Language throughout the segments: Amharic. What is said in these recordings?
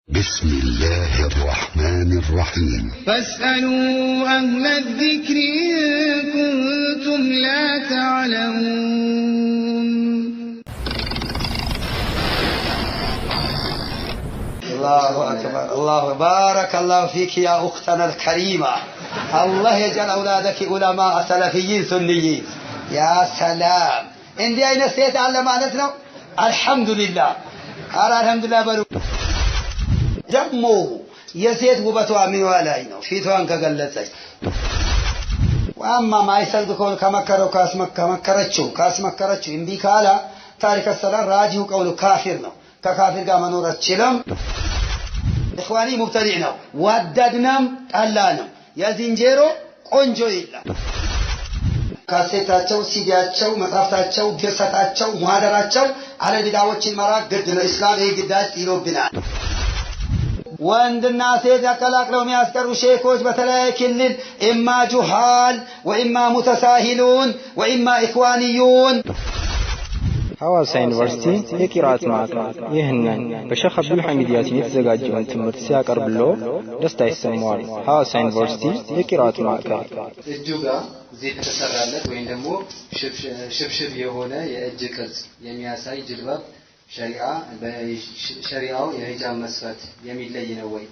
بسم الله الرحمن الرحيم. فاسألوا أهل الذكر إن كنتم لا تعلمون. الله أكبر، الله بارك الله فيك يا أختنا الكريمة. الله يجعل أولادك علماء سلفيين سنيين. يا سلام، እንዲህ አይነት ሴት አለ ማለት ነው። አልሐምዱሊላህ፣ ኧረ አልሐምዱሊላህ በሉ። ደግሞ የሴት ውበቷ ምንዋ ላይ ነው? ፊቷን ከገለጸች። ዋማ ማይሰግድ ከሆነ ከመከረው ከመከረችው ካስመከረችው እምቢ ካላ ታሪክ ሰላም ራጂሁ ቀውሉ ካፊር ነው። ከካፊር ጋር መኖር አትችልም። ኢኽዋኒ ሙብተዲዕ ነው። ወደድንም ጠላንም የዝንጀሮ ቆንጆ የለም። ካሴታቸው፣ ሲዲያቸው፣ መጽሐፍታቸው፣ ድርሰታቸው፣ ሙሐደራቸው አለ ቢድዓዎችን መራቅ ግድ ነው። እስላም ይህ ግዳጅ ጥሎብናል። ወንድና ሴት ያቀላቅለው የሚያስቀሩ ሼኮች በተለያየ ክልል إما جهال وإما متساهلون وإما إخوانيون። ሐዋሳ ዩኒቨርሲቲ የቂራአት ማዕከል ይህንን በሼኽ አብዱል ሐሚድ ያሲን የተዘጋጀውን ትምህርት ሲያቀርብሎ ደስታ ይሰማዋል። ሐዋሳ ዩኒቨርሲቲ የቂራአት ማዕከል። እጁ ጋር ዚፕ የተሰራለት ወይም ደግሞ ሽብሽብ የሆነ የእጅ ቅርጽ የሚያሳይ ጅልባብ ሸሪዓው የሂጃብ መስፈርት የሚለይ ነው ወይ?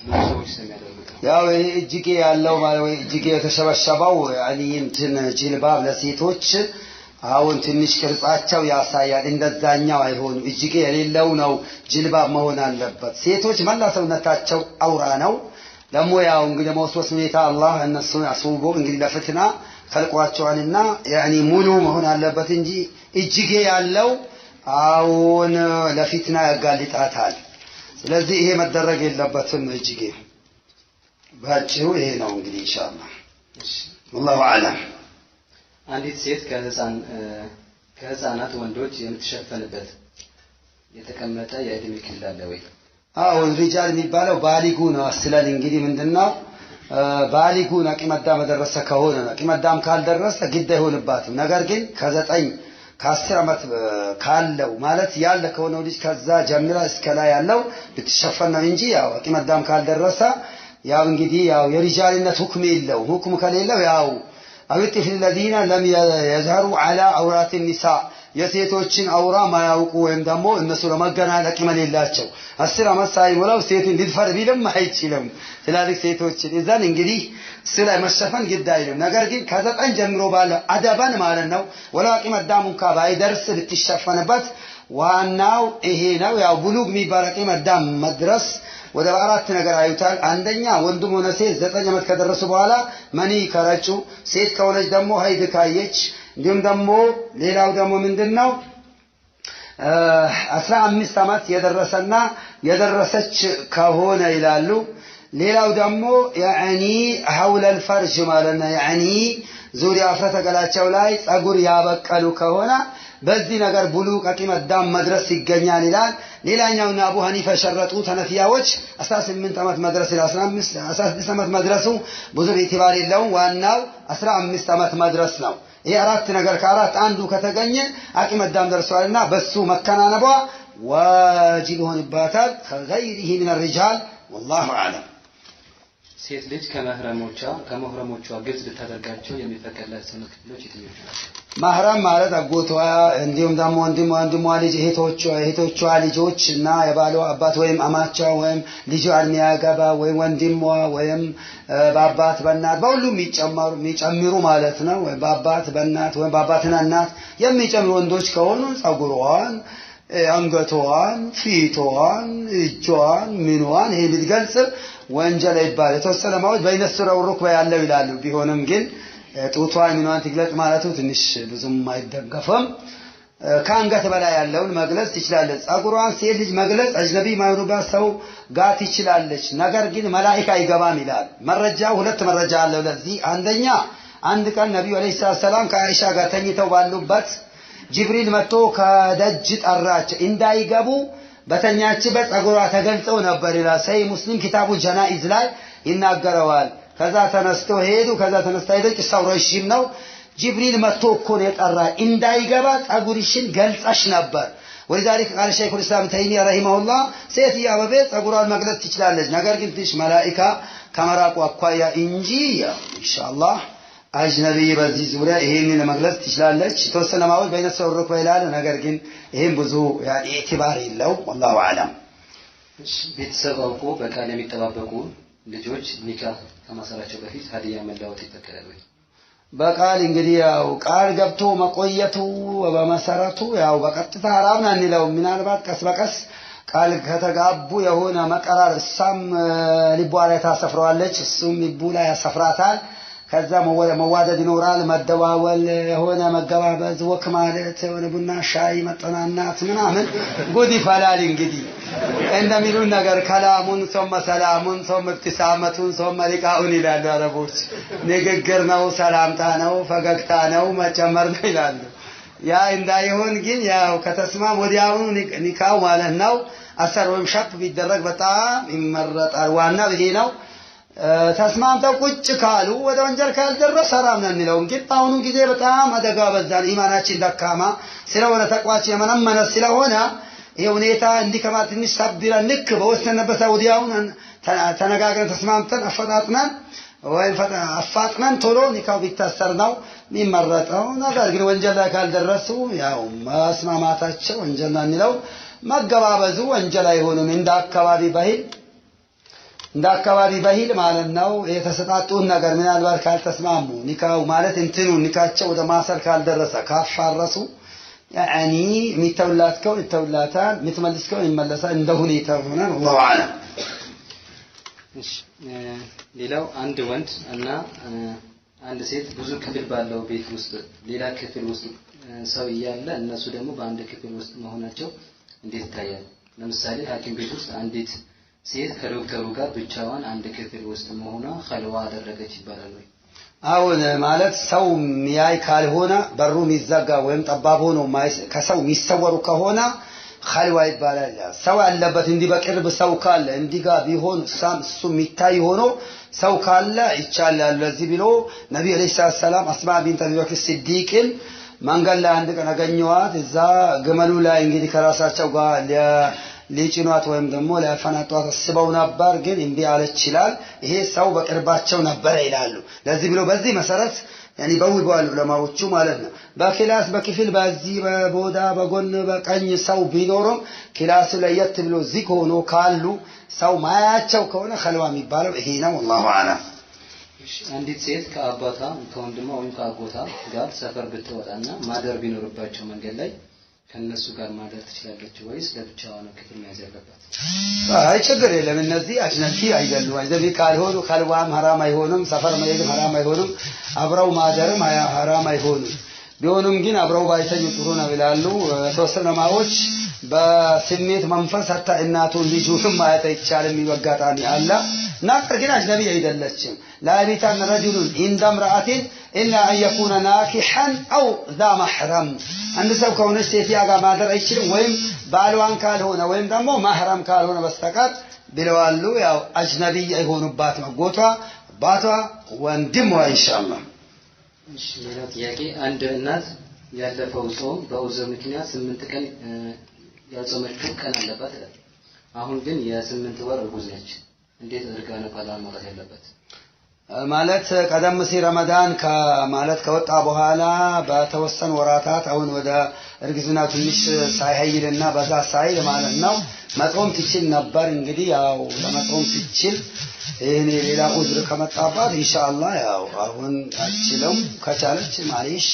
ብዙ ሰዎች ስለሚያደርጉት ነው። ያው እጅጌ ያለው ማለት ወይ እጅጌ የተሸበሸበው ያኒ እንትን ጅልባብ ለሴቶች አሁን ትንሽ ቅርጻቸው ያሳያል። እንደዛኛው አይሆንም። እጅጌ የሌለው ነው ጅልባብ መሆን አለበት። ሴቶች መላ ሰውነታቸው አውራ ነው። ደግሞ ያው እንግዲህ መወስወስ ሁኔታ አላህ እነሱን አስውቦ እንግዲህ ለፍትና ከልቋቸዋልና ያኒ ሙሉ መሆን አለበት እንጂ እጅጌ ያለው አሁን ለፊትና ያጋልጣታል። ስለዚህ ይሄ መደረግ የለበትም። እጅጌ ባጭሩ ይሄ ነው እንግዲህ ኢንሻአላህ። ወላሁ አዕለም። አንዲት ሴት ከህፃናት ወንዶች የምትሸፈንበት የተቀመጠ የእድሜ ክልል አለ ወይ? አዎ፣ ሪጃል የሚባለው ባሊጉ ነው። አስለን እንግዲህ ምንድነው ባሊጉን አቂመ አዳም መደረሰ ከሆነ ነው። አቂመ አዳም ካልደረሰ ግድ አይሆንባትም። ነገር ግን ከ9 ከ10 ዓመት ካለው ማለት ያለ ከሆነው ልጅ ከዛ ጀምራ እስከ ላይ ያለው ብትሸፈን ነው እንጂ ያው አቂመ አዳም ካልደረሰ ያው እንግዲህ ያው የሪጃልነት ሁክም የለው። ሁክም ከሌለው ያው أو الطفل الذين لم يظهروا على عورات النساء የሴቶችን አውራ ማያውቁ ወይም ደግሞ እነሱ ለመገናኘት አቅም የሌላቸው 10 ዓመት ሳይሞላው ሴትን ሊድፈር ቢልም አይችልም። ትላልቅ ሴቶችን እዛን እንግዲህ እሱ ላይ መሸፈን ግድ አይልም። ነገር ግን ከ9 ጀምሮ ባለ አደባን ማለት ነው ወላ አቂመ አዳም እንኳ ባይደርስ ብትሸፈንበት ዋናው ይሄ ነው። ያው ብሉግ የሚባል አቂመ አዳም መድረስ ወደ አራት ነገር አዩታል። አንደኛ ወንድም ሆነ ሴት 9 ዓመት ከደረሱ በኋላ መኒ ከረጩ፣ ሴት ከሆነች ደግሞ ሀይድ ካየች፣ እንዲሁም ደግሞ ሌላው ደግሞ ምንድነው 15 ዓመት የደረሰና የደረሰች ከሆነ ይላሉ። ሌላው ደግሞ ያኒ ሐውለ الفرج ማለት ነው። ያኒ ዙሪያ አፍረተ ገላቸው ላይ ጸጉር ያበቀሉ ከሆነ በዚህ ነገር ብሉግ አቂመ አዳም መድረስ ይገኛል ይላል። ሌላኛውና አቡ ሐኒፈ ሸረጡ ተነፊያዎች 18 ዓመት መድረስ ይላል። 15 16 ዓመት መድረሱ ብዙ ኢዕቲባር የለውም። ዋናው 15 ዓመት መድረስ ነው። ይሄ አራት ነገር ከአራት አንዱ ከተገኘ አቂመ አዳም ደርሷልና በሱ መከናነቧ ዋጅብ ይሆንባታል። ከገይሪሂ ሚን الرجال والله اعلم። ሴት ልጅ ከመህረሞቿ ግልጽ ልታደርጋቸው የሚፈቀድላት ሰውነት ክፍሎች የትኞቹ ናቸው? ማህረም ማለት አጎቷ እንዲሁም ደግሞ ወንድሟ ልጅ እህቶቿ ልጆች እና የባሏ አባት ወይም አማቿ ወይም ልጇን የሚያገባ ወይም ወንድሟ ወይም በአባት በእናት በሁሉም የሚጨምሩ ማለት ነው። ወይ በአባት በእናት ወይም በአባትና እናት የሚጨምሩ ወንዶች ከሆኑ ጸጉሯን፣ አንገቷን፣ ፊቷን፣ እጇን፣ ምንዋን ይሄ ብትገልጽ ወንጀል አይባልም። የተወሰነ ማዎች በይነሱረ ሩክባ ያለው ይላሉ። ቢሆንም ግን ጡቷን ምንዋን ትግለጽ ማለቱ ትንሽ ብዙም አይደገፍም። ከአንገት በላይ ያለውን መግለጽ ትችላለች። ጸጉሯን ሴት ልጅ መግለጽ አጅነቢ ማይሆኑባት ሰው ጋር ትችላለች። ነገር ግን መላኢካ አይገባም ይላል። መረጃው ሁለት መረጃ አለው ለዚህ። አንደኛ አንድ ቀን ነብዩ አለይሂ ሰላም ከአይሻ ጋር ተኝተው ባሉበት ጅብሪል መጥቶ ከደጅ ጠራቸው። እንዳይገቡ በተኛችበት ጸጉሯ ተገልጸው ነበር ይላል። ሰሂህ ሙስሊም ኪታቡ ጀናኢዝ ላይ ይናገረዋል። ከዛ ተነስቶ ሄዱ። ከዛ ተነስታ ሄደች። ቂሳው ረዥም ነው። ጅብሪል መጥቶ እኮ ነው የጠራ እንዳይገባ ጸጉርሽን ገልጸሽ ነበር። ولذلك قال شيخ الإسلام ተይሚያ رحمه الله ሴትያ በቤት ጸጉሯን መግለጽ ትችላለች፣ ነገር ግን ትንሽ መላኢካ ከመራቁ አኳያ እንጂ ኢንሻአላህ አጅነቢ በዚህ ዙሪያ ይሄንን ለመግለጽ ትችላለች። የተወሰነ ማወቅ بين السرة والركبة ይላል። ነገር ግን ይሄን ብዙ اعتبار የለው። والله أعلم። ቤተሰብ አውቆ በቃል የሚጠባበቁ ልጆች ኒካህ ከማሰራቸው በፊት ሀዲያ መለዋወጥ ይፈቀዳል ወይ? በቃል እንግዲህ ያው ቃል ገብቶ መቆየቱ በመሰረቱ ያው በቀጥታ ሐራም ነው አንለውም። ምናልባት ቀስ በቀስ ቃል ከተጋቡ የሆነ መቀራር እሷም ልቧ ላይ ታሰፍረዋለች፣ እሱም ልቡ ላይ ያሰፍራታል። ከዛ መዋደድ ይኖራል፣ መደዋወል፣ የሆነ መገባበዝ፣ walk ማለት፣ የሆነ ቡና ሻይ መጠናናት ምናምን ጉድ ይፈላል። እንግዲህ እንደሚሉን ነገር كلام ثم سلام ثم ابتسامة ثم لقاء ይላሉ አረቦች። ንግግር ነው፣ ሰላምታ ነው፣ ፈገግታ ነው፣ መጨመር ነው ይላሉ። ያ እንዳይሆን ግን ያው ከተስማም ወዲያውኑ ኒካው ማለት ነው አሰር ወይም ሸርጥ ቢደረግ በጣም ይመረጣል። ዋናው ይሄ ነው። ተስማምተው ቁጭ ካሉ ወደ ወንጀል ካልደረሰ ሐራም ነው የሚለውም። ግን በአሁኑ ጊዜ በጣም አደጋ በዛን፣ ኢማናችን ደካማ ስለሆነ ተቅዋችን የመነመነ ስለሆነ ይሄ ሁኔታ እንዲህ ከማ ትንሽ ሳቢለን ልክ በወሰነበት ወዲያውኑ ተነጋግረን ተስማምተን አፈጣጥነን ወይም አፋጥነን ቶሎ ኒካው ቢታሰር ነው የሚመረጠው። ነገር ግን ወንጀል ላይ ካልደረሱ ያው መስማማታቸው ወንጀል ነው የሚለው፣ መገባበዙ ወንጀል አይሆንም። እንደ አካባቢ ባህል እንደ አካባቢ ባህል ማለት ነው። የተሰጣጡን ነገር ምናልባት ካልተስማሙ ኒካው ማለት እንትኑ ኒካቸው ወደ ማሰር ካልደረሰ ካፋረሱ ያኒ የሚተውላት ከሆነ ይተውላታል፣ የሚትመልስ ከሆነ ይመለሳል። እንደ ሁኔታው ይሆናል። والله أعلم። እሺ፣ ሌላው አንድ ወንድ እና አንድ ሴት ብዙ ክፍል ባለው ቤት ውስጥ ሌላ ክፍል ውስጥ ሰው እያለ እነሱ ደግሞ በአንድ ክፍል ውስጥ መሆናቸው እንዴት ይታያል? ለምሳሌ ሐኪም ቤት ውስጥ አንዲት ሴት ከዶክተሩ ጋር ብቻዋን አንድ ክፍል ውስጥ መሆኗ ኸልዋ አደረገች ይባላል ወይ? አሁን ማለት ሰው ሚያይ ካልሆነ በሩ የሚዘጋ ወይም ጠባብ ሆኖ ከሰው የሚሰወሩ ከሆነ ኸልዋ ይባላል። ሰው ያለበት እንዲህ በቅርብ ሰው ካለ እንዲህ ጋር ቢሆን እሷም እሱ የሚታይ ሆኖ ሰው ካለ ይቻላል። ለዚህ ብሎ ነቢዩ عليه السلام አስማ ቢንት አቢ በክር ሲዲቅን መንገድ ላይ አንድ ቀን አገኘዋት። እዛ ግመሉ ላይ እንግዲህ ከራሳቸው ጋር ሊጭኗት ወይም ደግሞ ሊያፈናጧት አስበው ነበር፣ ግን እምቢ አለች ይላል። ይሄ ሰው በቅርባቸው ነበረ ይላሉ። ለዚህ ብሎ በዚህ መሰረት ያኒ በውበዋል ዑለማዎቹ ማለት ነው። በ class በክፍል በዚህ በቦዳ በጎን በቀኝ ሰው ቢኖርም class ኡ ለየት ብሎ ዝግ ሆኖ ካሉ ሰው ማያቸው ከሆነ ኸልዋ የሚባለው ይሄ ነው። والله أعلم። አንዲት ሴት ከአባቷ ከወንድሟ ወይም ከአጎቷ ጋር ሰፈር ብትወጣና ማደር ቢኖርባቸው መንገድ ላይ ከነሱ ጋር ማደር ትችላለች ወይስ ለብቻዋ ነው ክፍል መያዝ ያለባት? አይ ችግር የለም። እነዚህ አጅነቢ አይደሉም። አጅነቢ ካልሆኑ ኸልዋም ሐራም አይሆንም፣ ሰፈር መሄድም ሐራም አይሆንም፣ አብረው ማደርም ሐራም አይሆንም። ቢሆንም ግን አብረው ባይተኙ ጥሩ ነው ይላሉ የተወሰኑ ዑለማዎች። በስሜት መንፈስ حتى እናቱን ልጁንም ማየት አይቻልም የሚሉ አጋጣሚ አለ። ነገር ግን አጅነቢ አይደለችም። لا يبيتن رجل عند امرأة إلا أن يكون ناكحا أو ذا محرم። አንድ ሰው ከሆነች ሴትያ ጋር ማደር አይችልም ወይም ባልዋን ካልሆነ ወይም ደግሞ ማህረም ካልሆነ በስተቀር ብለዋሉ። ያው አጅነቢ አይሆኑባትም፣ አጎቷ፣ አባቷ፣ ወንድሟ ኢንሻአላህ። እሺ፣ ሌላው ጥያቄ አንድ እናት ያለፈው ጾም በዑዝር ምክንያት 8 ቀን ያልጾመችው ቀን አለባት ይላል። አሁን ግን የ8 ወር እርጉዝ ነች። እንዴት አድርጋ ነው ቀዷን ማውጣት ያለባት? ማለት ቀደም ሲል ረመዳን ማለት ከወጣ በኋላ በተወሰኑ ወራታት አሁን ወደ እርግዝና ትንሽ ሳይሄይልና በዛ ሳይል ማለት ነው መጾም ትችል ነበር። እንግዲህ ያው ለመጾም ሲችል ይሄን ሌላ ዑዝር ከመጣባት ኢንሻአላህ ያው አሁን አችልም፣ ከቻለች ማሊሽ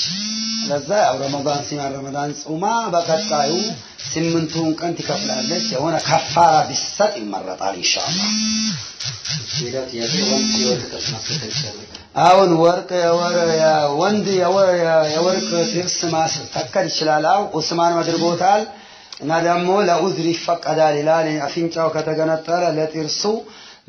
ለዛ ያው ረመዳን ሲማር ረመዳን ጾማ በቀጣዩ 8ቱን ቀን ትከፍላለች። የሆነ ከፋራ ቢሰጥ ይመረጣል ኢንሻአላህ። ሌላው ጥያቄ ወንድ የወርቅ ጥርስ ማስተከል ይችላል? አሁን ወርቅ ወንድ የወርቅ ጥርስ ማስተከል ይችላል። አው ኡስማን አድርጎታል እና ደግሞ ለዑዝር ይፈቀዳል ይላል። አፍንጫው ከተገነጠለ ለጥርሱ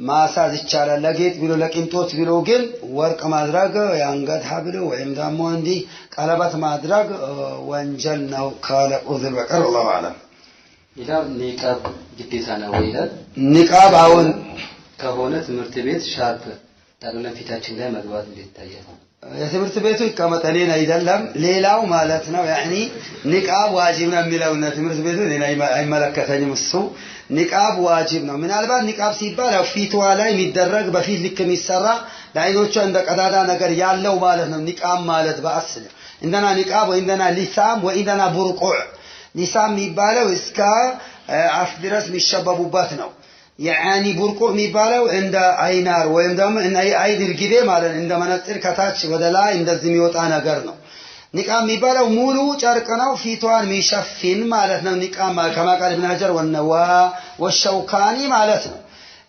ማሳዝ ይቻላል። ለጌጥ ብሎ ለቅንጦት ብሎ ግን ወርቅ ማድረግ የአንገት ሐብል ወይም ደግሞ እንዲህ ቀለበት ማድረግ ወንጀል ነው ካለ ዑዝር በቀር። الله أعلم። ሌላው ኒቃብ ግዴታ ነው ወይ ይላል። ኒቃብ አሁን ከሆነ ትምህርት ቤት ሻርፕ ጠቅልለን ፊታችን ላይ መግባት እንዴት ይታያል? የትምህርት ቤቱ ይቀመጥ እኔን አይደለም ሌላው ማለት ነው። يعني ኒቃብ ዋጅብ ነው የሚለው ትምህርት ቤቱ እኔን አይመለከተኝም። እሱ ኒቃብ ዋጅብ ነው። ምናልባት ኒቃብ ሲባል ያው ፊቷ ላይ የሚደረግ በፊት ልክ የሚሰራ ለአይኖቿ እንደ ቀዳዳ ነገር ያለው ማለት ነው። ኒቃብ ማለት በ أصل عندنا ኒቃብ وعندنا لثام وعندنا برقع። لثام የሚባለው እስከ አፍ ድረስ የሚሸበቡበት ነው። يعني برقع የሚባለው እንደ አይናር ወይም ደግሞ አይን እርግቤ ማለት እንደ መነጽር ከታች ወደ ላይ እንደዚህ የሚወጣ ነገር ነው። ኒቃብ የሚባለው ሙሉ ጨርቅ ነው፣ ፊቷን የሚሸፍን ማለት ነው። ኒቃብ كما قال ኢብን ሐጀር ወሸውካኒ ማለት ነው።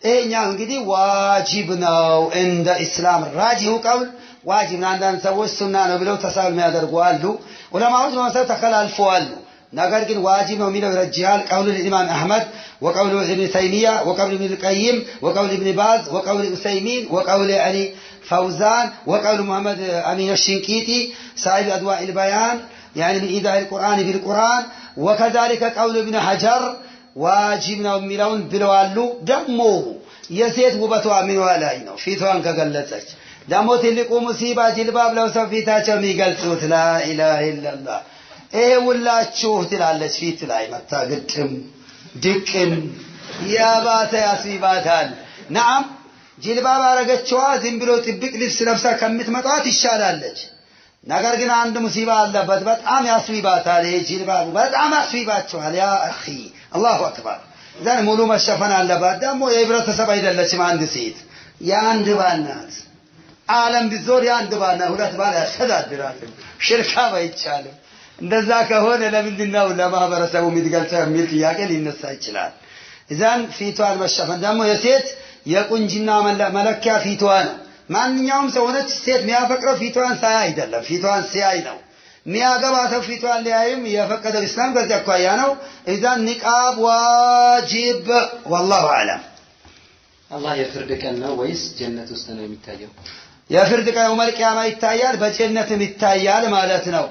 ይሄኛው እንግዲህ ዋጅብ ነው እንደ ኢስላም راجح قول ዋጅብ ነው። አንዳንድ ሰዎች ሱና ነው ብለው تساهل የሚያደርጉ አሉ። ዑለማዎች በመሰረት ተከላልፈዋሉ። ነገር ግን ዋጅብ ነው የሚለው ይረጅሃል። قول الإمام አሕመድ وقول ኢብን ተይሚያ وقول ኢብን ልቀይም وقول ኢብን ባዝ وقول ዑሰይሚን وقول يعني ፈውዛን وقول ሙሐመድ አሚን ሽንቂጢ صاحب أضواء البيان يعني من إيضاح القرآن بالقرآن وكذلك قول ኢብን ሐጀር ዋጅብ ነው የሚለውን ብለዋሉ። ደግሞ የሴት ውበቷ ምንዋ ላይ ነው? ፊቷን ከገለጸች። ደግሞ ትልቁ ሙሲባ ጅልባብ ለብሰው ፊታቸው የሚገልጹት لا إله إلا الله ይሄ ውላችሁ ትላለች። ፊት ላይ መታ ግጥም ድቅን ያባተ ያስይባታል። نعم ጅልባብ አረገችዋ ዝም ብሎ ጥብቅ ልብስ ለብሳ ከምትመጣ ትሻላለች። ነገር ግን አንድ ሙሲባ አለበት፣ በጣም ያስይባታል። ይሄ ጅልባቡ በጣም ያስይባቸዋል። يا أخي الله أكبر። ዘን ሙሉ መሸፈን አለባት። ደግሞ የህብረተሰብ አይደለችም። አንድ ሴት የአንድ ባል ናት። ዓለም ቢዞር የአንድ ባል ናት። ሁለት ባል ያስተዳድራትም ሽርካም አይቻልም። እንደዛ ከሆነ ለምንድን ነው ለማህበረሰቡ የሚገልጸው የሚል ጥያቄ ሊነሳ ይችላል። إذن ፊቷን መሸፈን ደግሞ የሴት የቁንጅና መለኪያ ፊቷ ነው። ማንኛውም ሰው ሆነች ሴት የሚያፈቅረው ፊቷን ሳያይ አይደለም፣ ፊቷን ሲያይ ነው። የሚያገባ ሰው ፊቷን ሊያይም የፈቀደው ኢስላም ከዚያ አኳያ ነው። إذن ኒቃብ ዋጅብ፣ والله أعلم። አላህ የፍርድ ቀን ነው ወይስ ጀነት ውስጥ ነው የሚታየው? የፍርድ ቀን يوم القيامة ይታያል፣ በጀነትም ይታያል ማለት ነው።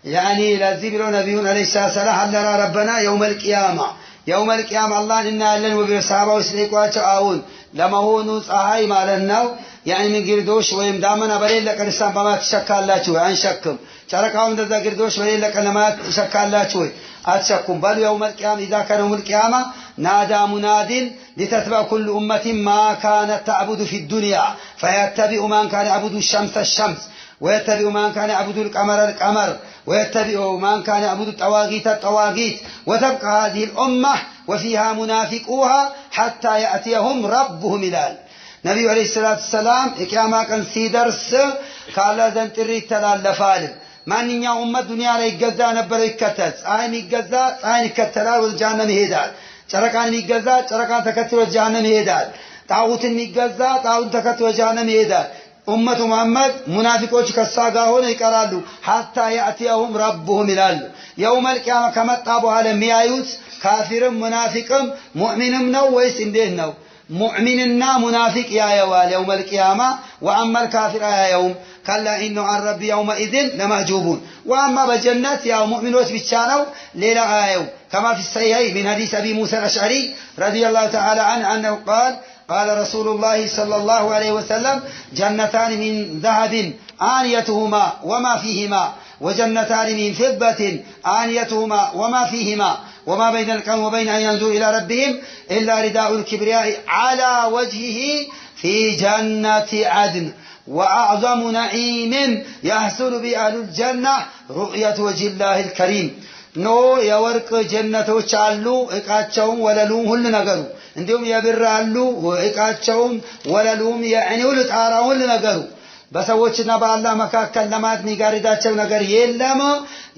يعني ለዚህ ብሎ ነቢዩን عليه السلام هل نرى ربنا يوم القيامة يوم القيامة አላህን እናያለን ወይ ብለው ሰሃባዎች ሲጠይቋቸው አሁን ለመሆኑ ፀሐይ ማለት ነው يعني ምን ግርዶሽ ወይም ዳመና በሌለ ቀን እሷን በማየት ትሸካላችሁ ወይ? አንሸክም። ጨረቃውም እንደዛ ግርዶሽ በሌለ ቀን ለማየት ትሸካላችሁ ወይ? አትሸኩም። በሉ يوم القيامة إذا كان يوم القيامة نادى مناد لتتبع كل أمة ما كانت تعبد في الدنيا فيتبع من كان يعبد الشمس الشمس ويتبع من كان يعبد القمر القمر ويتبع من كان يعبد الطواغيت الطواغيت وتبقى هذه الأمة وفيها منافقوها حتى يأتيهم ربهم ይላል። ነቢዩ عليه الصلاة والسلام የቅያማ ቀን ሲደርስ ከአላህ ዘንድ ጥሪ ይተላለፋል። ማንኛውም ኡመት ዱንያ ላይ ይገዛ ነበረው ይከተል። ፀሐይ የሚገዛ ፀሐይን ይከተላል፣ ወደ ጀሃነም ይሄዳል። ጨረቃን የሚገዛ ጨረቃን ተከትሎ ጀሃነም ይሄዳል። ጣዖትን የሚገዛ ጣዖትን ተከትሎ ጀሃነም ይሄዳል። ኡመቱ መሐመድ ሙናፊቆች ከሷ ጋር ሆነው ይቀራሉ። حتى يأتيهم ربهم ይላሉ። يوم القيامة ከመጣ በኋላ የሚያዩት ካፊርም ሙናፊቅም ሙእሚንም ነው ወይስ እንዴት ነው? ሙእሚንና ሙናፊቅ ያየዋል يوم القيامة። وأما الكافر አያየውም። كلا إنهم عن ربهم يومئذ لمحجوبون። وأما በጀነት ያው ሙእሚኖች ብቻ ነው፣ ሌላ አያየው። كما في الصحيحين من حديث أبي موسى الأشعري رضي الله تعالى عنه أنه قال قال رسول الله صلى الله عليه وسلم جنتان من ذهب آنيتهما وما فيهما وجنتان من فضة آنيتهما وما فيهما وما بين القوم وبين أن ينظروا إلى ربهم إلا رداء الكبرياء على وجهه في جنة عدن وأعظم نعيم يحصل به أهل الجنة رؤية وجه الله الكريم። ኖ የወርቅ ጀነቶች አሉ፣ እቃቸውም ወለሉም ሁሉ ነገሩ፣ እንዲሁም የብር አሉ፣ እቃቸውም ወለሉም يعني ሁሉ ጣራ ሁሉ ነገሩ። በሰዎችና በአላህ መካከል ለማየት የሚጋርዳቸው ነገር የለም።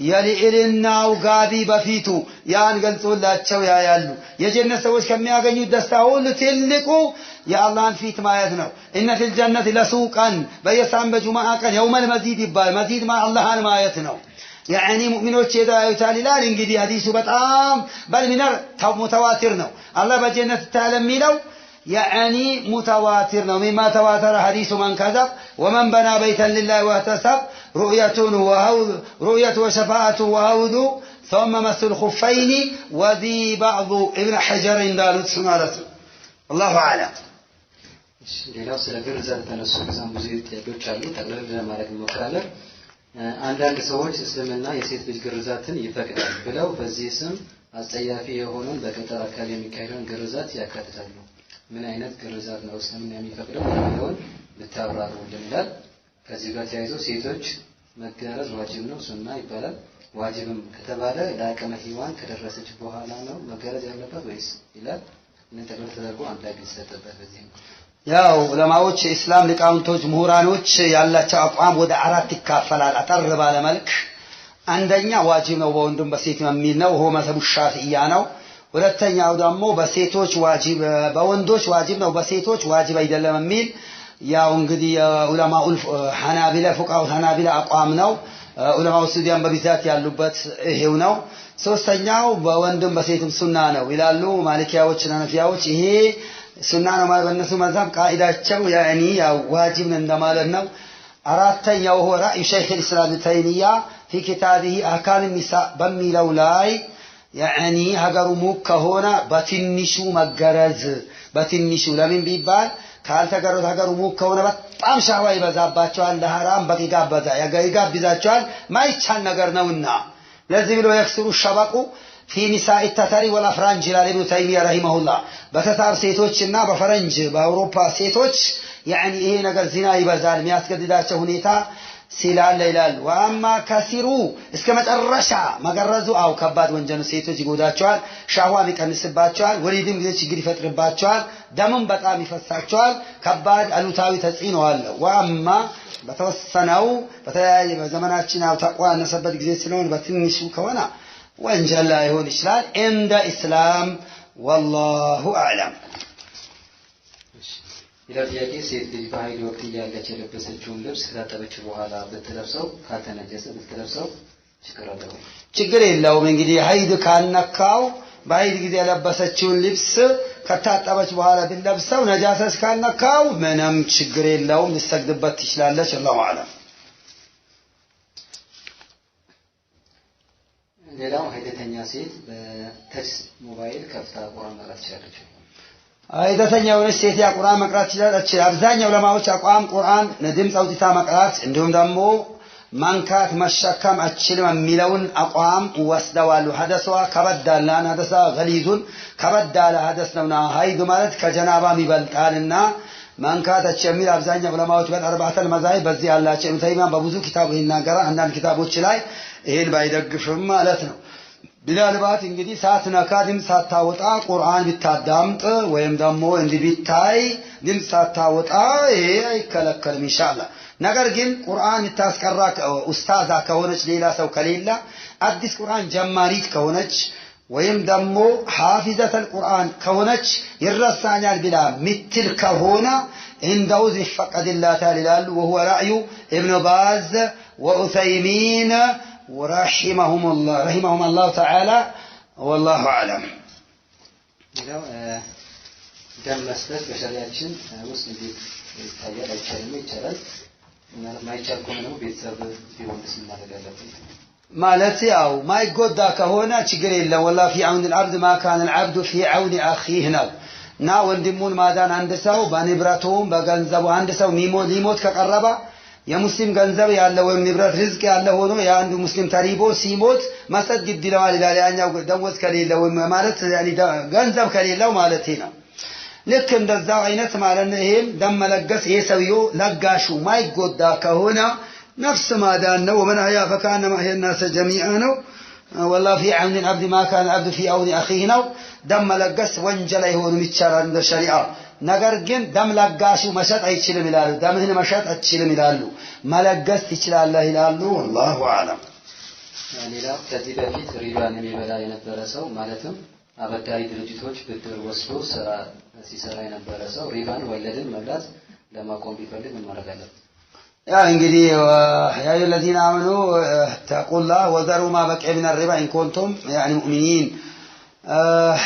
የልዕልናው ጋቢ በፊቱ ያን ገልጾላቸው ያያሉ። የጀነት ሰዎች ከሚያገኙት ደስታ ሁሉ ትልቁ የአላህን ፊት ማየት ነው። إن في الجنة لسوقا በየሳም በጁምዓ ቀን يوم المزيد ይባል መዚድ አላህን ማየት ነው። يعني ሙእሚኖች ሄደው ያዩታል ይላል። እንግዲህ ሐዲሱ በጣም بل ሚነር متواتر ነው። አላህ በጀነት ይታያል የሚለው يعني متواتر ነው። مما تواتر حديث من كذب ومن بنى بيتا لله واحتسب رؤية وشفاعة وحوض ثم مسح الخفين وذي بعض ኢብን ሐጀር እንዳሉት ማለት ነው። الله أعلم። እሺ፣ ሌላው ስለ ግርዛት ተነሱ በጣም ብዙ ጥያቄዎች አሉ። ጠቅለል ለማድረግ እንሞክራለን። አንዳንድ ሰዎች እስልምና የሴት ልጅ ግርዛትን ይፈቅዳል ብለው በዚህ ስም አስጸያፊ የሆነውን በገጠር አካባቢ የሚካሄደውን ግርዛት ያካትታሉ። ምን አይነት ግርዛት ነው እስልምና የሚፈቅደው የሚለውን ብታብራሩልን ይላል። ከዚህ ጋር ተያይዞ ሴቶች መገረዝ ዋጅብ ነው ሱና ይባላል። ዋጅብም ከተባለ ለአቅመ ሔዋን ከደረሰች በኋላ ነው መገረዝ ያለባት ወይስ ይላል። ምን ጠቅለል ተደርጎ አንድ ላይ ቢሰጥበት በዚህ ነው። ያው ዑለማዎች የእስላም ሊቃውንቶች ምሁራኖች ያላቸው አቋም ወደ አራት ይካፈላል አጠር ባለ መልክ። አንደኛ ዋጅብ ነው በወንዱም በሴትም የሚል ነው። هو መዝሀቡ ሻፊዒያ ነው። ሁለተኛው ደግሞ በሴቶች ዋጅብ በወንዶች ዋጅብ ነው በሴቶች ዋጅብ አይደለም የሚል ያው እንግዲህ ዑለማው ሐናቢላ ፉቃው ሐናቢላ አቋም ነው። ዑለማው ሱዳን በብዛት ያሉበት ይሄው ነው። ሶስተኛው በወንድም በሴትም ሱና ነው ይላሉ ማሊኪያዎች እና ሐነፊያዎች። ይሄ ሱና ነው ማለት በእነሱ መዝሀብ ቃኢዳቸው ያኒ ያው ዋጅብ ነው እንደማለት ነው። አራተኛው هو رأي شيخ الإسلام ابن تيمية في كتابه أحكام النساء በሚለው ላይ ያኒ ሀገሩ ሙቅ ከሆነ በትንሹ መገረዝ በትንሹ ለምን ቢባል ካልተገረዙ ሀገሩ ሙቅ ከሆነ በጣም ሻህዋ ይበዛባቸዋል፣ ለሐራም በቂ ይጋብዛቸዋል፣ ማይቻል ነገር ነውና ለዚህ ብሎ يكثر الشبق في نساء التتر والأفرنج ይላል ኢብኑ ተይሚያ رحمه الله። በተታር ሴቶችና በፈረንጅ በአውሮፓ ሴቶች يعني ይሄ ነገር ዚና ይበዛል የሚያስገድዳቸው ሁኔታ ሲላለ ይላል። وأما كثير እስከ መጨረሻ መገረዙ አው ከባድ ወንጀል ነው። ሴቶች ይጎዳቸዋል፣ ሻህዋም ይቀንስባቸዋል፣ ወሊድም ጊዜ ችግር ይፈጥርባቸዋል፣ ደምም በጣም ይፈሳቸዋል። ከባድ አሉታዊ ተጽዕኖ አለው። وأما በተወሰነው በተለያየ በዘመናችን ያው ተቅዋ ያነሰበት ጊዜ ስለሆነ በትንሹ ከሆነ ወንጀል ላይሆን ይችላል እንደ ኢስላም። والله أعلم። ሌላው ጥያቄ ሴት ልጅ በሀይል ወቅት እያለች የለበሰችውን ልብስ ከታጠበች በኋላ ብትለብሰው ካልተነጀሰ ብትለብሰው ችግር አለው? ችግር የለውም። እንግዲህ ሀይድ ካልነካው በሀይድ ጊዜ የለበሰችውን ልብስ ከታጠበች በኋላ ብትለብሰው ነጃሳ ካልነካው ምንም ችግር የለውም፣ ልትሰግድበት ትችላለች። الله أعلم። ሌላው ሀይደተኛ ሴት በ touch ሞባይል ከፍታ ቁርአን መቅራት ትችላለች? ሀይደተኛ የሆነች ሴት ያ ቁርአን መቅራት ትችላለች። አብዛኛው ዑለማዎች አቋም ቁርአን ድምፅ አውጥታ መቅራት እንዲሁም ደግሞ መንካት መሸከም አትችልም የሚለውን አቋም ወስደዋል። ሀደሷ ከበድ አለ፣ ሀደሷ غليظ ከበድ ያለ ሀደስ ነውና ሀይድ ማለት ከጀናባም ይበልጣልና መንካት አትችልም የሚል አብዛኛው ዑለማዎች በ أربعة المذاهب በዚህ ያላቸው። ኢብኑ ተይሚያ በብዙ ኪታቡ ይናገራል። አንዳንድ ኪታቦች ላይ ይሄን ባይደግፍም ማለት ነው። ምናልባት እንግዲህ ሳትነካ ድምፅ ሳታወጣ ቁርአን ብታዳምጥ ወይም ደግሞ እንዲህ ቢታይ ድምፅ ሳታወጣ ይሄ አይከለከልም ኢንሻአላህ። ነገር ግን ቁርአን የምታስቀራ ኡስታዛ ከሆነች ሌላ ሰው ከሌላ አዲስ ቁርአን ጀማሪት ከሆነች ወይም ደግሞ ሐፊዘተል ቁርአን ከሆነች ይረሳኛል ብላ ምትል ከሆነ እንደው ይፈቀድላታል ይላሉ። وهو رأي ابن باز وعثيمين ورحمهم الله رحمهم الله تعالى والله أعلم። ሌላው ደም መስጠት በሸሪያችን ውስጥ እንዴት ይታያል? አይቻልም? ይቻላል? ማይቻል ከሆነ ደግሞ ቤተሰብ ቢሆንስ ምን ማድረግ አለብን? ማለት ያው ማይጎዳ ከሆነ ችግር የለም። والله في عون العبد ما كان العبد في عون أخيه ነው እና ወንድሙን ማዳን አንድ ሰው በንብረቱም በገንዘቡ አንድ ሰው ሊሞት ከቀረበ የሙስሊም ገንዘብ ያለ ወይም ንብረት ሪዝቅ ያለ ሆኖ የአንዱ ሙስሊም ተሪቦ ሲሞት መስጠት ግድ ይለዋል ይላል። ያኛው ደሞዝ ከሌለው ወይም ማለት ገንዘብ ከሌለው ማለት ነው። ልክ እንደዛው አይነት ማለት ነው። ይሄም ደም መለገስ ይሄ ሰውዬው ለጋሹ ማይጎዳ ከሆነ ነፍስ ማዳን ነው። ومن أحياها فكأنما أحيا الناس جميعا ነው። والله في عون العبد ما كان العبد في عون أخيه ነው። ደም መለገስ ወንጀል አይሆንም፣ ይቻላል እንደ ሸሪዓ። ነገር ግን ደም ለጋሹ መሸጥ አይችልም ይላሉ። ደምህን መሸጥ አትችልም ይላሉ። መለገስ ትችላለህ ይላሉ። والله أعلم። ሌላው ከዚህ በፊት ሪባን የሚበላ የነበረ ሰው ማለትም አበዳሪ ድርጅቶች ብድር ወስዶ ስራ ሲሰራ የነበረ ሰው ሪባን ወለድን መብላት ለማቆም ቢፈልግ ምን ማድረግ አለበት? ያ እንግዲህ يا أيها الذين آمنوا اتقوا الله وذروا ما بقي من الربا إن كنتم يعني مؤمنين።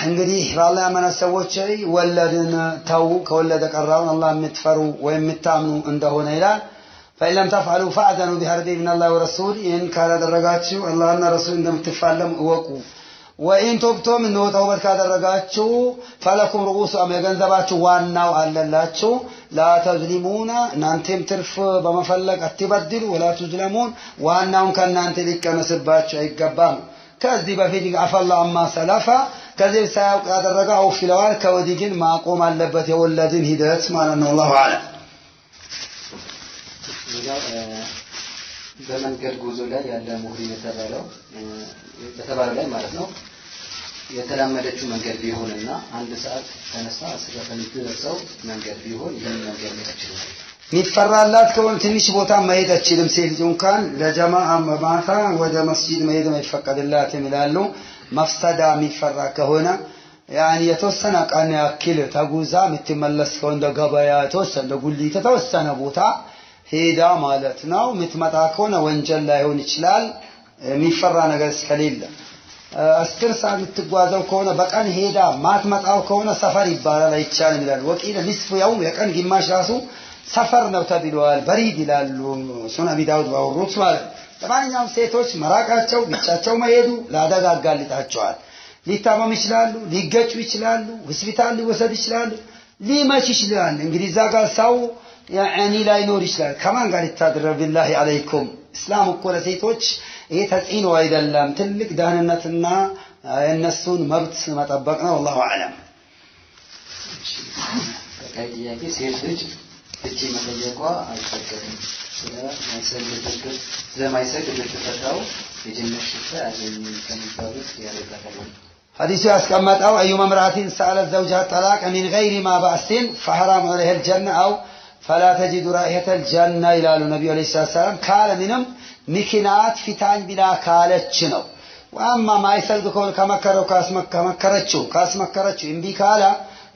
እንግዲህ በአላህ ያመነ ሰዎች ወለድን ተው፣ ከወለደ ቀራውን አላህ የምትፈሩ ወይም የምታምኑ እንደሆነ ይላል። فإن لم تفعلوا فأذنوا بحرب من الله ورسوله፣ ይህን ካላደረጋችሁ አላህና ረሱል እንደምትፋለሙ እወቁ። وإن تبتم እነሆ ተውበት ካደረጋችሁ فلكم رءوس የገንዘባችሁ ዋናው አለላችሁ። لا تظلمون እናንተም ትርፍ በመፈለግ አትበድሉ። ولا تظلمون ዋናውን ከእናንተ ሊቀነስባችሁ አይገባም። ከዚህ በፊት عفا الله عما سلف ከዚህ ሳያውቅ ያደረገ አውፍ ይለዋል። ከወዲህ ግን ማቆም አለበት የወለድን ሂደት ማለት ነው። الله أعلم። ሌላው በመንገድ ጉዞ ላይ ያለ ሙህሪም የተባለው በተባለው ላይ ማለት ነው የተላመደችው መንገድ ቢሆንና አንድ ሰዓት ተነሳ እስከ ከምትደርሰው መንገድ ቢሆን ይህን መንገድ መሄድ ይችላል። የሚፈራላት ከሆነ ትንሽ ቦታ መሄድ አትችልም። ሴት ልጅ እንኳን ለጀማዓ ማታ ወደ መስጂድ መሄድ አይፈቀድላትም ይላሉ። መፍሰዳ የሚፈራ ከሆነ ያኒ የተወሰነ ቀን ያክል ተጉዛ የምትመለስ ከሆነ እንደ ገበያ የተወሰነ እንደ ጉሊት የተወሰነ ቦታ ሄዳ ማለት ነው የምትመጣ ከሆነ ወንጀል ላይሆን ይችላል፣ የሚፈራ ነገር እስከሌለ። 10 ሰዓት የምትጓዘው ከሆነ በቀን ሄዳ ማትመጣው ከሆነ ሰፈር ይባላል፣ አይቻልም ይላሉ። وقيل نصف يوم የቀን ግማሽ ራሱ ሰፈር ነው ተብለዋል። بريد ይላሉ ሱነን አቢ ዳውድ ባወሩት ማለት ነው። ለማንኛውም ሴቶች መራቃቸው ብቻቸው መሄዱ ለአደጋ አጋልጣቸዋል። ሊታመም ይችላሉ፣ ሊገጩ ይችላሉ፣ ሆስፒታል ሊወሰድ ይችላሉ፣ ሊመች ይችላል። እንግዲህ እዛ ጋር ሰው يعني ላይኖር ይችላል። ከማን ጋር ይታደረ? بالله عليكم። እስላም እኮ ለሴቶች ይሄ ተጽዕኖ አይደለም፣ ትልቅ ደህንነትና የእነሱን መብት መጠበቅ ነው። والله أعلم። ቀጣይ ጥያቄ ሴት ልጅ ፍቺ መጠየቋ አይፈቀድም፣ ስለማይሰግድ ብትፈታው የጀነት ሽታ አያገኝም ከሚባሉት ያደርጋታል። ሐዲሱ ያስቀመጠው أيما امرأة سألت زوجها الطلاق من غير ما بأس فحرام عليها الجنة أو فلا تجد رائحة الجنة ይላሉ ነቢዩ عليه الصلاة والسلام። ካለ ምንም ምክንያት ፊታኝ ብላ ካለች ነው። وأما ማይሰግድ ከሆነ ከመከረው ካስመከረችው እምቢ ካለ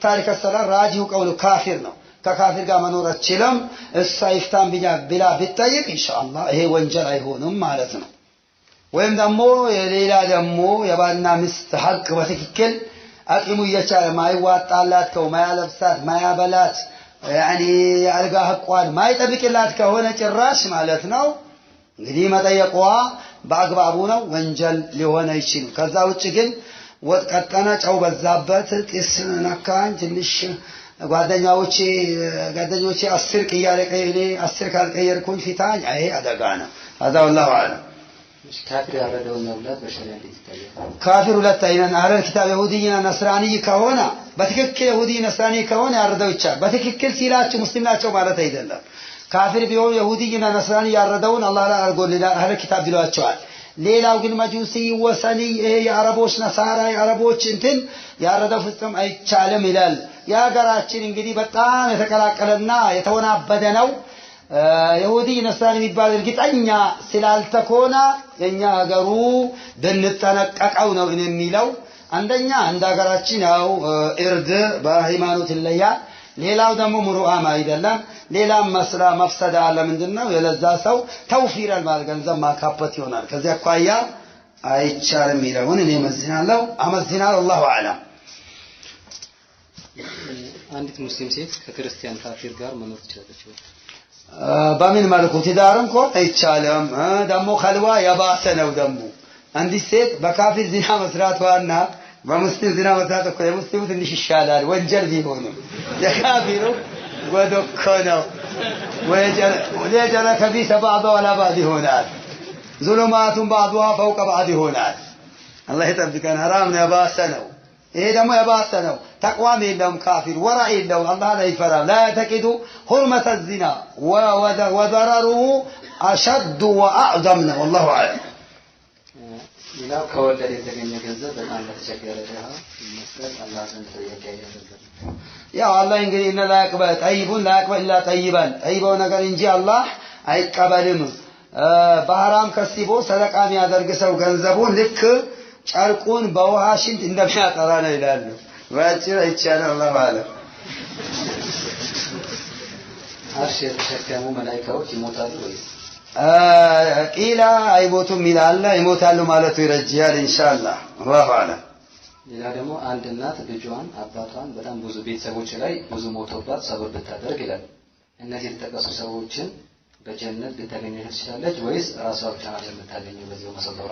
تارك الصلاة راجح قول ካፊር ነው። ከካፊር ጋር መኖር አትችልም። እሷ ይፍታን ብላ ብትጠይቅ ኢንሻአላህ ይሄ ወንጀል አይሆንም ማለት ነው። ወይም ደግሞ የሌላ ደግሞ የባልና ሚስት ሐቅ በትክክል አቂሙ እየቻለ ማይዋጣላት ከው ማያለብሳት ማያበላት ያኒ የአልጋ ሐቋን ማይጠብቅላት ከሆነ ጭራሽ ማለት ነው እንግዲህ መጠየቋ በአግባቡ ነው፣ ወንጀል ሊሆን አይችልም። ከዛ ውጭ ግን ወጥ ቀጠነ፣ ጨው በዛበት፣ ጢስ ነካኝ፣ ትንሽ ጓደኞቼ 10 ቅያሬ ቀይሬ 10 ካልቀየርኩኝ ፊታኝ፣ ይሄ አደጋ ነው። هذا والله أعلم። ካፊር ያረደውን መብላት በሸሪዓ እንዴት ይታያል? ካፊር ሁለት አይነት أهل الكتاب يهودي ና نصراني ከሆነ በትክክል يهودي نصراني ከሆነ ያረደው ይቻላል። በትክክል ሲላችሁ ሙስሊም ናቸው ማለት አይደለም። ካፊር ቢሆን يهودي ና نصراني ያረደውን አላህ ላይ አድርጎልናል أهل الكتاب ብሏቸዋል። ሌላው ግን مجوسي وثني ይሄ የአረቦች نصارى የአረቦች እንትን ያረደው ፍጹም አይቻልም ይላል። የሀገራችን እንግዲህ በጣም የተቀላቀለና የተወናበደ ነው። يهودي نصراني የሚባል እርግጠኛ ስላልተኮነ የኛ ሀገሩ ብንጠነቀቀው ነው እኔ የሚለው። አንደኛ እንደ ሀገራችን ያው እርድ በሃይማኖት ይለያል። ሌላው ደግሞ ምሩአም አይደለም። ሌላም መስላ መፍሰዳ አለ። ምንድነው የለዛ ሰው ተውፊራል ማለት ገንዘብ ማካበት ይሆናል። ከዚያ አኳያ አይቻልም የሚለውን እኔ መዝናለሁ አመዝናለሁ። አላሁ አዕለም። አንዲት ሙስሊም ሴት ከክርስቲያን ካፊር ጋር መኖር ትችላለች ወይ? በምን መልኩ? ትዳርም እኮ አይቻልም። ደግሞ ከልዋ የባሰ ነው። ደግሞ አንዲት ሴት በካፊር ዚና መስራቷና በሙስሊም ዚና መስራት እኮ የሙስሊሙ ትንሽ ይሻላል፣ ወንጀል ቢሆንም የካፊሩ ወደ እኮ ነው። ወየጀለ ከቢሰ ባዕዱ ዐላ ባዕድ ይሆናል። ዙሉማቱን ባዕዱሃ ፈውቀ ባዕድ ይሆናል። አላህ ይጠብቀን። ሐራም ነው፣ የባሰ ነው። ይሄ ደግሞ የባሰ ነው። ተቅዋም የለውም ካፊር፣ ወራ የለውም፣ አላህን አይፈራም። ላ ያዕተቂዱ ሁርመተ ዚና ወደረሩሁ አሸዱ ወአዕዘም ነው። ወላሁ አዕለም። ሌላው ከወለድ የተገኘ ገንዘብ በጣም ለተቸገረ ድሃ መስጠት አላህ ዘንድ ተጠያቂ ያደርጋል። ያው አላህ እንግዲህ እነ ላ የቅበል ጠይቡን ላ የቅበል ኢላ ጠይበን ጠይበው ነገር እንጂ አላህ አይቀበልም። በሐራም ከሲቦ ሰደቃ የሚያደርግ ሰው ገንዘቡን ልክ ጨርቁን በውሃ ሽንት እንደሚያጠራ ነው ይላሉ። በአጭር አይቻልም። አላሁ አዕለም። አርሽ የተሸከሙ መላኢካዎች ይሞታሉ ወይስ? ቂላ አይሞቱም ይላል። ይሞታሉ ማለቱ ይረጅያል ኢንሻአላህ። አላሁ አዕለም። ሌላ ደግሞ አንድ እናት ልጇን አባቷን በጣም ብዙ ቤተሰቦች ላይ ብዙ ሞቶባት ሰብር ብታደርግ ይላል። እነዚህ የተጠቀሱ ሰዎችን በጀነት ልታገኛቸው ትችላለች ወይስ ራሷ ብቻ ናት የምታገኘው በዚህ በመሰበሯ?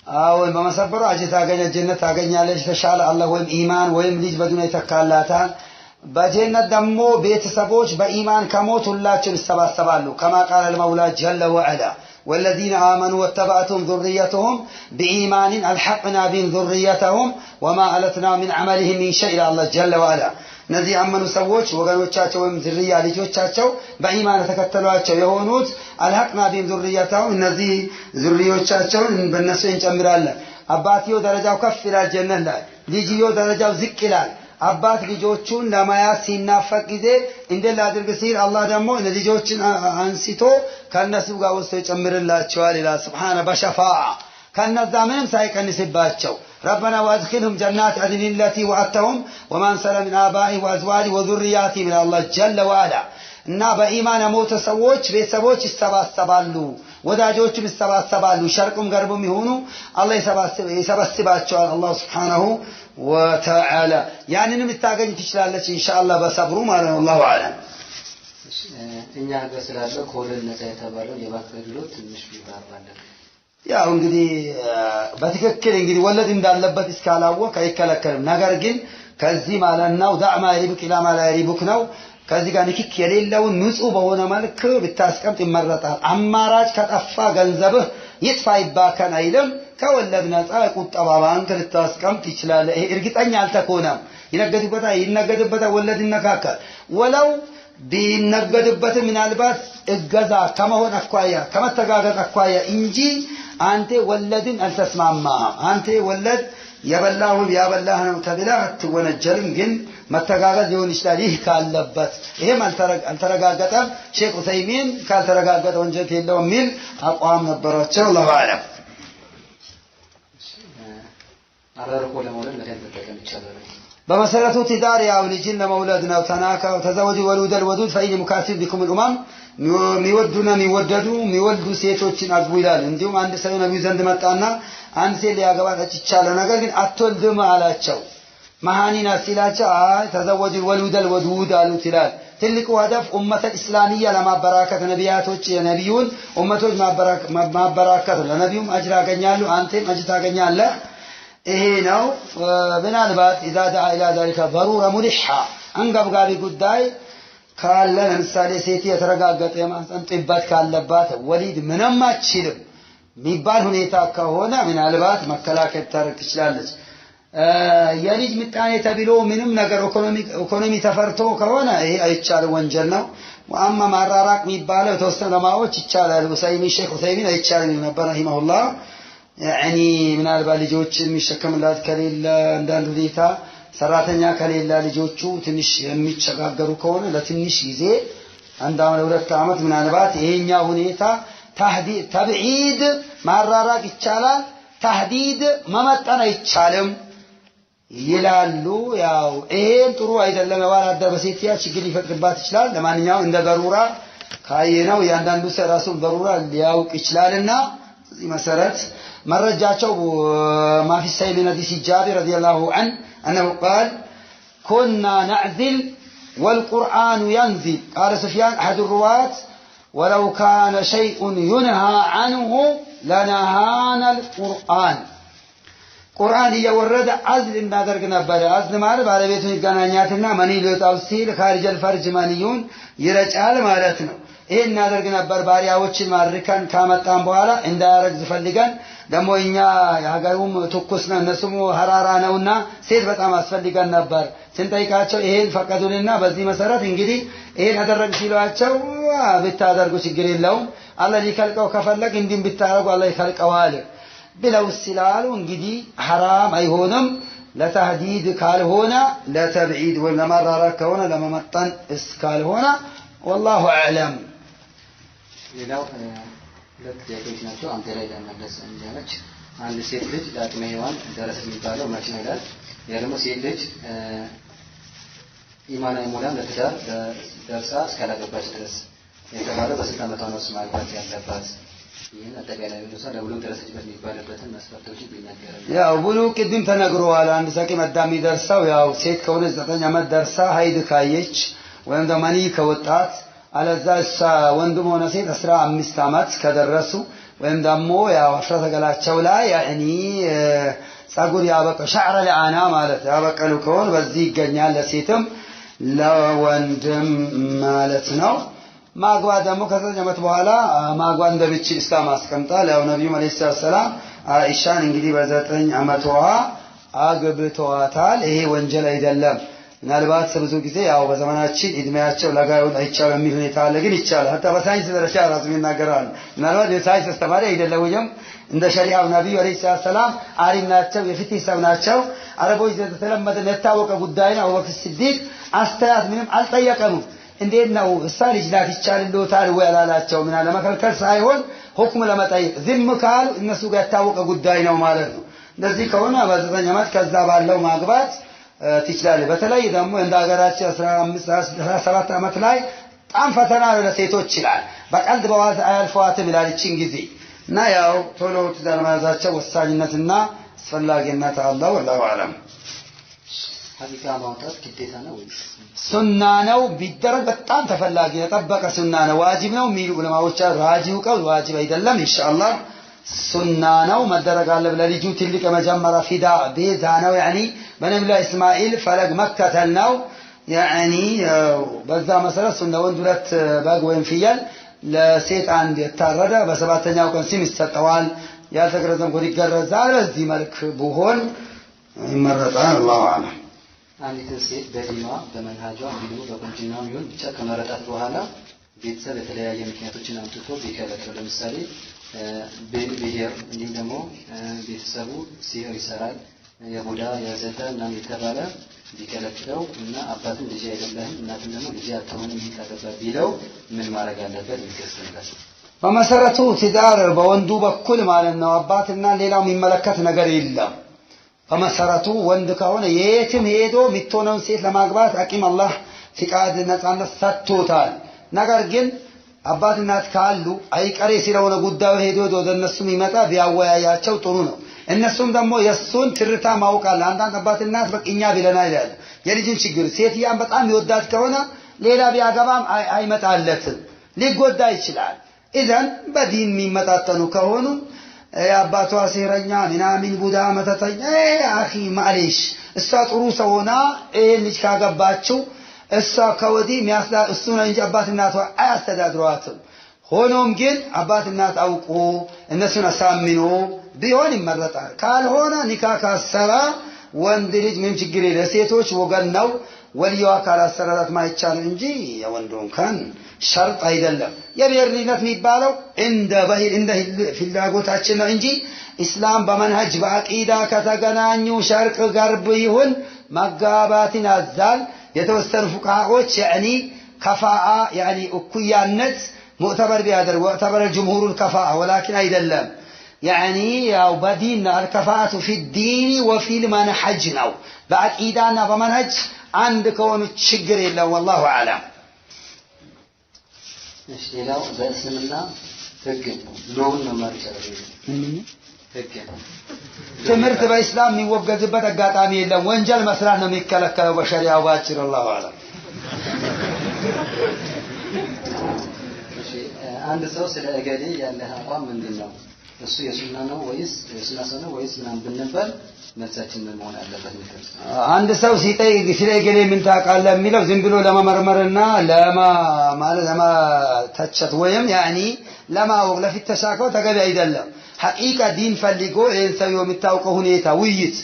አሁን በመሰበሩ አጅር ታገኛ ጀነት ታገኛለች። የተሻለ አላህ ወይም ኢማን ወይም ልጅ በዱንያ ይተካላታል። በጀነት ደግሞ ቤተሰቦች በኢማን ከሞት ሁላቸው ይሰባሰባሉ። كما قال المولى جل وعلا والذين آمنوا واتبعتهم ذريتهم بإيمان ألحقنا بهم ذريتهم وما ألتناهم من عملهم من شيء ይላል አላህ جل وعلا። እነዚህ ያመኑ ሰዎች ወገኖቻቸው ወይም ዝርያ ልጆቻቸው በኢማን የተከተሏቸው የሆኑት ألحقنا بهم ذريتهم እነዚህ ዝርዮቻቸውን በእነሱ እንጨምራለን። አባትዮ ደረጃው ከፍ ይላል ጀነት ላይ፣ ልጅዮ ደረጃው ዝቅ ይላል። አባት ልጆቹን ለማያት ሲናፈቅ ጊዜ እንዴት ላድርግ ሲል አላህ ደግሞ ልጆችን አንስቶ ከእነሱ ጋር ወስዶ ይጨምርላቸዋል ይላል سبحانه በሸፋዓ ከነዛ ምንም ሳይቀንስባቸው ربنا وأدخلهم جنات عدن التي وعدتهم ومن صلح من آبائهم وأزواجهم وذرياتهم ይላል አላህ جل وعلا። እና በኢማን የሞተ ሰዎች ቤተሰቦች ይሰባሰባሉ፣ ወዳጆችም ይሰባሰባሉ። ሸርቁም ገርቡም ይሆኑ አላህ ይሰበስባቸዋል አላህ سبحانه وتعالى። ያንንም ልታገኝ ትችላለች ኢንሻአላህ በሰብሩ ማለት ነው። الله أعلم። እኛ ሀገር ስላለው ከወለድ ነፃ የተባለው የባንክ አገልግሎት ትንሽ ቢብራራልን። ያው እንግዲህ በትክክል እንግዲህ ወለድ እንዳለበት እስካላወቅ አይከለከልም። ነገር ግን ከዚህ ማለት ነው دع ما يريبك إلى ما لا يريبك ነው። ከዚህ ጋር ንክክ የሌለውን ንጹህ በሆነ መልክ ብታስቀምጥ ይመረጣል። አማራጭ ከጠፋ ገንዘብህ ይጥፋ ይባከን አይልም። ከወለድ ነፃ የቁጠባ ባንክ ልታስቀምጥ ይችላል። ይሄ እርግጠኛ አልተኮነም። ይነገድበታል ይነገድበታል፣ ወለድ ይነካካል። ወለው ቢነገድበት ምናልባት እገዛ ከመሆን አኳያ ከመተጋገዝ አኳያ እንጂ አንተ ወለድን አልተስማማህም። አንተ ወለድ የበላሁ ያበላህ ነው ተብለህ አትወነጀልም። ግን መተጋገዝ ሊሆን ይችላል። ይህ ካለበት ይሄም አልተረጋገጠም። ሼክ ዑሰይሚን ካልተረጋገጠ ወንጀል የለውም የሚል አቋም ነበራቸው። الله أعلم። አራርቆ ለመውለድ መድኃኒት መጠቀም ይቻላል? በመሰረቱ ትዳር ያው ልጅን ለመውለድ ነው። تناكحوا تزوجوا الولود الودود فإني مكاثر بكم الأمم የሚወዱና የሚወደዱ የሚወልዱ ሴቶችን አግቡ ይላል። እንዲሁም አንድ ሰው ነቢዩ ዘንድ መጣና አንድ ሴት ሊያገባ ጠጭቻለሁ፣ ነገር ግን አትወልድም አላቸው። መሃኒና ሲላቸው አይ تزوجوا الولود الودود አሉት ይላል። ትልቁ هدف أمة الإسلامية ለማበራከት ነቢያቶች የነቢዩን ኡመቶች ማበራከት ነው። ለነቢዩም አጅር ያገኛሉ፣ አንተም አጅር ታገኛለህ። ይሄ ነው። ምናልባት إذا دعا إلى ذلك ضرورة ملحة አንገብጋቢ ጉዳይ ካለ ለምሳሌ ሴት የተረጋገጠ የማህፀን ጥበት ካለባት ወሊድ ምንም አትችልም የሚባል ሁኔታ ከሆነ ምናልባት መከላከል ታደርግ ትችላለች። የልጅ ምጣኔ ተብሎ ምንም ነገር ኢኮኖሚ ተፈርቶ ከሆነ ይሄ አይቻልም፣ ወንጀል ነው። وأما ማራራቅ የሚባለው የተወሰኑ ዑለማዎች ይቻላል። ዑሰይሚን ሼክ ዑሰይሚን አይቻልም ነበር رحمه الله። يعني ምናልባት ልጆች የሚሸከምላት ከሌለ አንዳንድ ሁኔታ ሰራተኛ ከሌለ ልጆቹ ትንሽ የሚቸጋገሩ ከሆነ ለትንሽ ጊዜ አንድ ዓመት ለሁለት ዓመት ምናልባት ይሄኛው ሁኔታ تبعيد ማራራቅ ይቻላል፣ تحديد መመጠን አይቻልም ይላሉ። ያው ይሄም ጥሩ አይደለም። የባል አደር በሴትያ ችግር ሊፈጥርባት ይችላል። ለማንኛውም እንደ ضرورة ካየነው እያንዳንዱ ሰው ራሱን ضرورة ሊያውቅ ይችላልና በዚህ መሰረት መረጃቸው ما في الصحيح من حديث جابر رضي الله عنه أنه قال كنا نعزل والقرآن ينزل قال سفيان أحد الرواة ولو كان شيء ينهى عنه لنهانا القرآن። ቁርአን እየወረደ عزل እናደርግ ነበረ። عزل ማለት ባለቤቱን ይገናኛትና መኒ ሊወጣው ሲል خارج الفرج መኒዩን ይረጫል ማለት ነው። ይሄ እናደርግ ነበር። ባሪያዎችን ማርከን ካመጣን በኋላ እንዳያረግዝ ፈልገን ደግሞ እኛ የሀገሩም ትኩስ ነው እነሱም ሀራራ ነውና ሴት በጣም አስፈልገን ነበር። ስንጠይቃቸው ይሄን ፈቀዱንና በዚህ መሰረት እንግዲህ ይሄን አደረግ ሲሏቸው ብታደርጉ ችግር የለውም አላህ ሊከልቀው ከፈለግ እንዲህም ብታደርጉ አላህ ይከልቀዋል ብለው ስላሉ እንግዲህ ሐራም አይሆንም። ለተህዲድ ካልሆነ ለተብዒድ ወይም ለማራራቅ ከሆነ ለመመጠን እስካልሆነ ወላሁ አዕለም። ሌላው ሁለት ጥያቄዎች ናቸው። አንተ ላይ ለመለስ እንዲያመች አንድ ሴት ልጅ ለአቅመ ሔዋን ደረሰች የሚባለው መቼ ነው ይላል። ያ ደግሞ ሴት ልጅ ኢማን አይሞላም ለትዳር ደርሳ እስካላገባች ድረስ የተባለው በስንት ዓመቷ ነው ማግባት ያለባት? ይህን አጠቃላይ እሷ ለብሉግ ደረሰችበት የሚባልበትን መስፈርቶች ቢነገረን። ያው ብሉግ ቅድም ተነግሯል። አንድ አቅመ አዳም የሚደርሰው ያው ሴት ከሆነ 9 ዓመት ደርሳ ሀይድ ካየች ወይም ደግሞ መኒ ከወጣት፣ አለዛ እሷ ወንድም ሆነ ሴት 15 ዓመት ከደረሱ ወይም ደግሞ ያው ሀፍረተ ገላቸው ላይ يعني ጸጉር ያበቀ شعر العانة ማለት ያበቀሉ ከሆነ በዚህ ይገኛል፣ ለሴትም ለወንድም ማለት ነው። ማግባት ደግሞ ከዘጠኝ ዓመት በኋላ ማግባት እንደሚችል እስላም አስቀምጧል። ያው ነቢዩ عليه السلام አይሻን እንግዲህ በ9 ዓመቷ አግብተዋታል። ይሄ ወንጀል አይደለም። ምናልባት ብዙ ጊዜ ያው በዘመናችን እድሜያቸው ለጋ ይሁን አይቻልም የሚል ሁኔታ አለ፣ ግን ይቻላል። حتى በሳይንስ ደረጃ ራሱ ይናገራል። ምናልባት የሳይንስ አስተማሪ አይደለሁም። እንደ ሸሪዓው ነቢዩ عليه السلام አሊም ናቸው፣ የፍትህ ሰው ናቸው። አረቦች ዘንድ የተለመደ የታወቀ ጉዳይ ነው። አቡበክር ሲዲቅ አስተያየት ምንም አልጠየቀም። እንዴት ነው እሷ ልጅ ናት ይቻልልዎታል ወይ አላላቸው። ምና ለመከልከል ሳይሆን ሁክም ለመጠየቅ ዝም ካሉ እነሱ ጋር የታወቀ ጉዳይ ነው ማለት ነው። እንደዚህ ከሆነ በ9 ዓመት ከዛ ባለው ማግባት ትችላለህ። በተለይ ደግሞ እንደ ሀገራችን 15 17 ዓመት ላይ በጣም ፈተና ነው ለሴቶች ይላል። በቀልድ በዋዛ አያልፈዋትም ይላል ይችን ጊዜ እና ያው ቶሎ ትዳር መያዛቸው ወሳኝነትና አስፈላጊነት አለው። ወላሁ አዕለም። ሐቂቃ ማውጣት ግዴታ ነው ወይስ ሱና ነው? ቢደረግ በጣም ተፈላጊ የጠበቀ ሱና ነው። ዋጅብ ነው የሚሉ ዑለማዎች አሉ። ራጂው ቀውል ዋጅብ አይደለም። ኢንሻአላህ ሱና ነው መደረግ አለ። ለልጁ ትልቅ የመጀመሪያ ፊዳ ቤዛ ነው። يعني በነቢዩላህ እስማኤል ፈለግ መከተል ነው። يعني በዛ መሰረት ሱና ወንድ 2 በግ ወይም ፍየል፣ ለሴት አንድ የታረደ በሰባተኛው ቀን ስም ይሰጠዋል። ያልተገረዘም ከሆነ ይገረዛል። በዚህ መልክ ቢሆን ይመረጣል። الله أعلم። አንዲትን ሴት በዲኗ በመንሃጇ እንዲሁም በቁንጅናው ይሁን ብቻ ከመረጣት በኋላ ቤተሰብ የተለያየ ምክንያቶችን አምጥቶ ቢከለክለው፣ ለምሳሌ ብሔር እንዲሁም ደግሞ ቤተሰቡ ሲህር ይሰራል የቡዳ የዘዳ ምናምን የተባለ ቢከለክለው እና አባትም ልጅ አይደለህም እናትም ደግሞ ልጅ አትሆንም ይሄን ካገባ ቢለው ምን ማድረግ አለበት? ይከሰላል። በመሰረቱ ትዳር በወንዱ በኩል ማለት ነው አባትና ሌላው የሚመለከት ነገር የለም። በመሰረቱ ወንድ ከሆነ የትም ሄዶ የምትሆነውን ሴት ለማግባት አቂም አላህ ፍቃድ ነፃነት ሰጥቶታል። ነገር ግን አባት እናት ካሉ አይቀሬ ስለሆነ ጉዳዩ ሄዶ ወደ እነሱ የሚመጣ ቢያወያያቸው ጥሩ ነው። እነሱም ደግሞ የሱን ትርታ ማወቅ አለ። አንዳንድ አባት እናት በቃ እኛ ብለናል ይላሉ። የልጅን ችግር ሴትያን በጣም ይወዳት ከሆነ ሌላ ቢያገባም አይመጣለትም፣ ሊጎዳ ይችላል። ኢዘን በዲን የሚመጣጠኑ ከሆኑ የአባቷ ሲህረኛ ምናምን ቡዳ መተተኛ አኺ ማሌሽ እሷ ጥሩ ሰው ሆና ይሄን ልጅ ካገባችው እሷ ከወዲህ እሱ ነው እንጂ አባት እናቷ አያስተዳድሯትም። ሆኖም ግን አባት እናት አውቆ እነሱን አሳምኖ ቢሆን ይመረጣል። ካልሆነ ኒካ ካሰራ ወንድ ልጅ ምንም ችግር የለ። ሴቶች ወገን ነው ወልየዋ ካላሰረላት ማይቻል እንጂ የወንዱ እንኳን ሸርጥ አይደለም። የብሔር ልዩነት የሚባለው እንደ ባህል እንደ ፍላጎታችን ነው እንጂ እስላም በመንሀጅ በአቂዳ ከተገናኙ ሸርቅ ገርብ ይሁን መጋባትን ያዛል። የተወሰኑ ፉቃሃዎች ያኒ ከፋአ ያኒ እኩያነት ሙዕተበር ቢያደርጉ ወዕተበረ ጅምሁሩል ከፋአ ወላኪን አይደለም። ያኒ ያው በዲን ነው አልከፋአቱ ፊ ዲኒ ወፊል መንሀጅ ነው። በአቂዳና በመንሀጅ አንድ ከሆኑ ችግር የለም። ወላሁ አዕለም። እሺ፣ ሌላው በእስልምና ህግ ሎውን መማር ይቻላል? ህግ ትምህርት በእስላም የሚወገዝበት አጋጣሚ የለም። ወንጀል መስራት ነው የሚከለከለው በሸሪዓው ባጭር። ወላሁ አዕለም። እሺ፣ አንድ ሰው ስለ እገሌ ያለህ አቋም ምንድን ነው? እሱ የሱና ነው ወይስ የሱና ሰው ነው ወይስ ምናምን ብንባል መልሳችን ምን መሆን አለበት? አንድ ሰው ሲጠይቅ ስለ እገሌ ምን ታውቃለህ የሚለው ዝም ብሎ ለመመርመርና ለመተቸት ወይም يعني ለማወቅ ለፍተሻ ከሆነ ተገቢ አይደለም። حقيقة ዲን ፈልጎ ይህን ሰው የሚታውቀው ሁኔታ ውይይት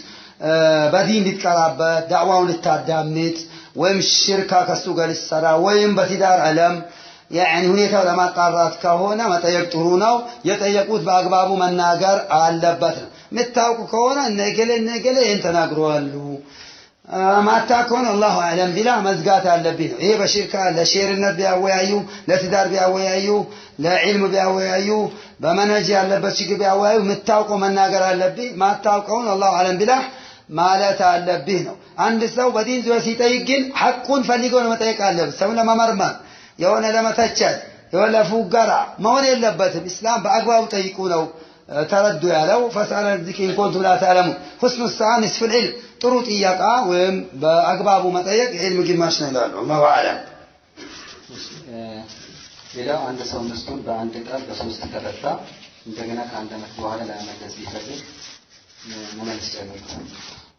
በዲን ልትቀራበት ዳዕዋውን ልታዳምጥ ወይም ሽርካ ከሱ ጋር ልትሰራ ወይም በትዳር ዓለም يعني ሁኔታው ለማጣራት ከሆነ መጠየቅ ጥሩ ነው። የጠየቁት በአግባቡ መናገር አለበት ነው። የምታውቁ ከሆነ እነ እገሌ እነ እገሌ ይህን ተናግረዋሉ፣ ማታ ከሆነ الله أعلم ቢላ መዝጋት አለብኝ ነው። ይሄ በሽርካ ለሼርነት ቢያወያዩ፣ ለትዳር ቢያወያዩ፣ ለዕልም ቢያወያዩ፣ በመነጅ ያለበት ችግር ቢያወያዩ የምታውቀው መናገር አለብኝ፣ ማታውቀውን الله أعلم ቢላ ማለት አለብህ ነው። አንድ ሰው በዲን ዙሪያ ሲጠይቅ ግን ሐቁን ፈልጎ ነው መጠየቅ አለብህ። ሰውን ለመመርመር የሆነ ለመተቸት የሆነ ለፉገራ መሆን የለበትም። እስላም በአግባቡ ጠይቁ ነው ተረዱ ያለው። فاسألوا أهل الذكر إن كنتم لا تعلمون حسن السؤال نصف العلم። ጥሩ ጥያቄ ወይም በአግባቡ መጠየቅ የዕልም ግማሽ ነው ይላሉ። الله أعلم። ሌላው አንድ ሰው ሚስቱን በአንድ ቃል በሶስት ከፈታ እንደገና ከአንድ ዓመት በኋላ ለመመለስ ቢፈልግ መመለስ ይችላል?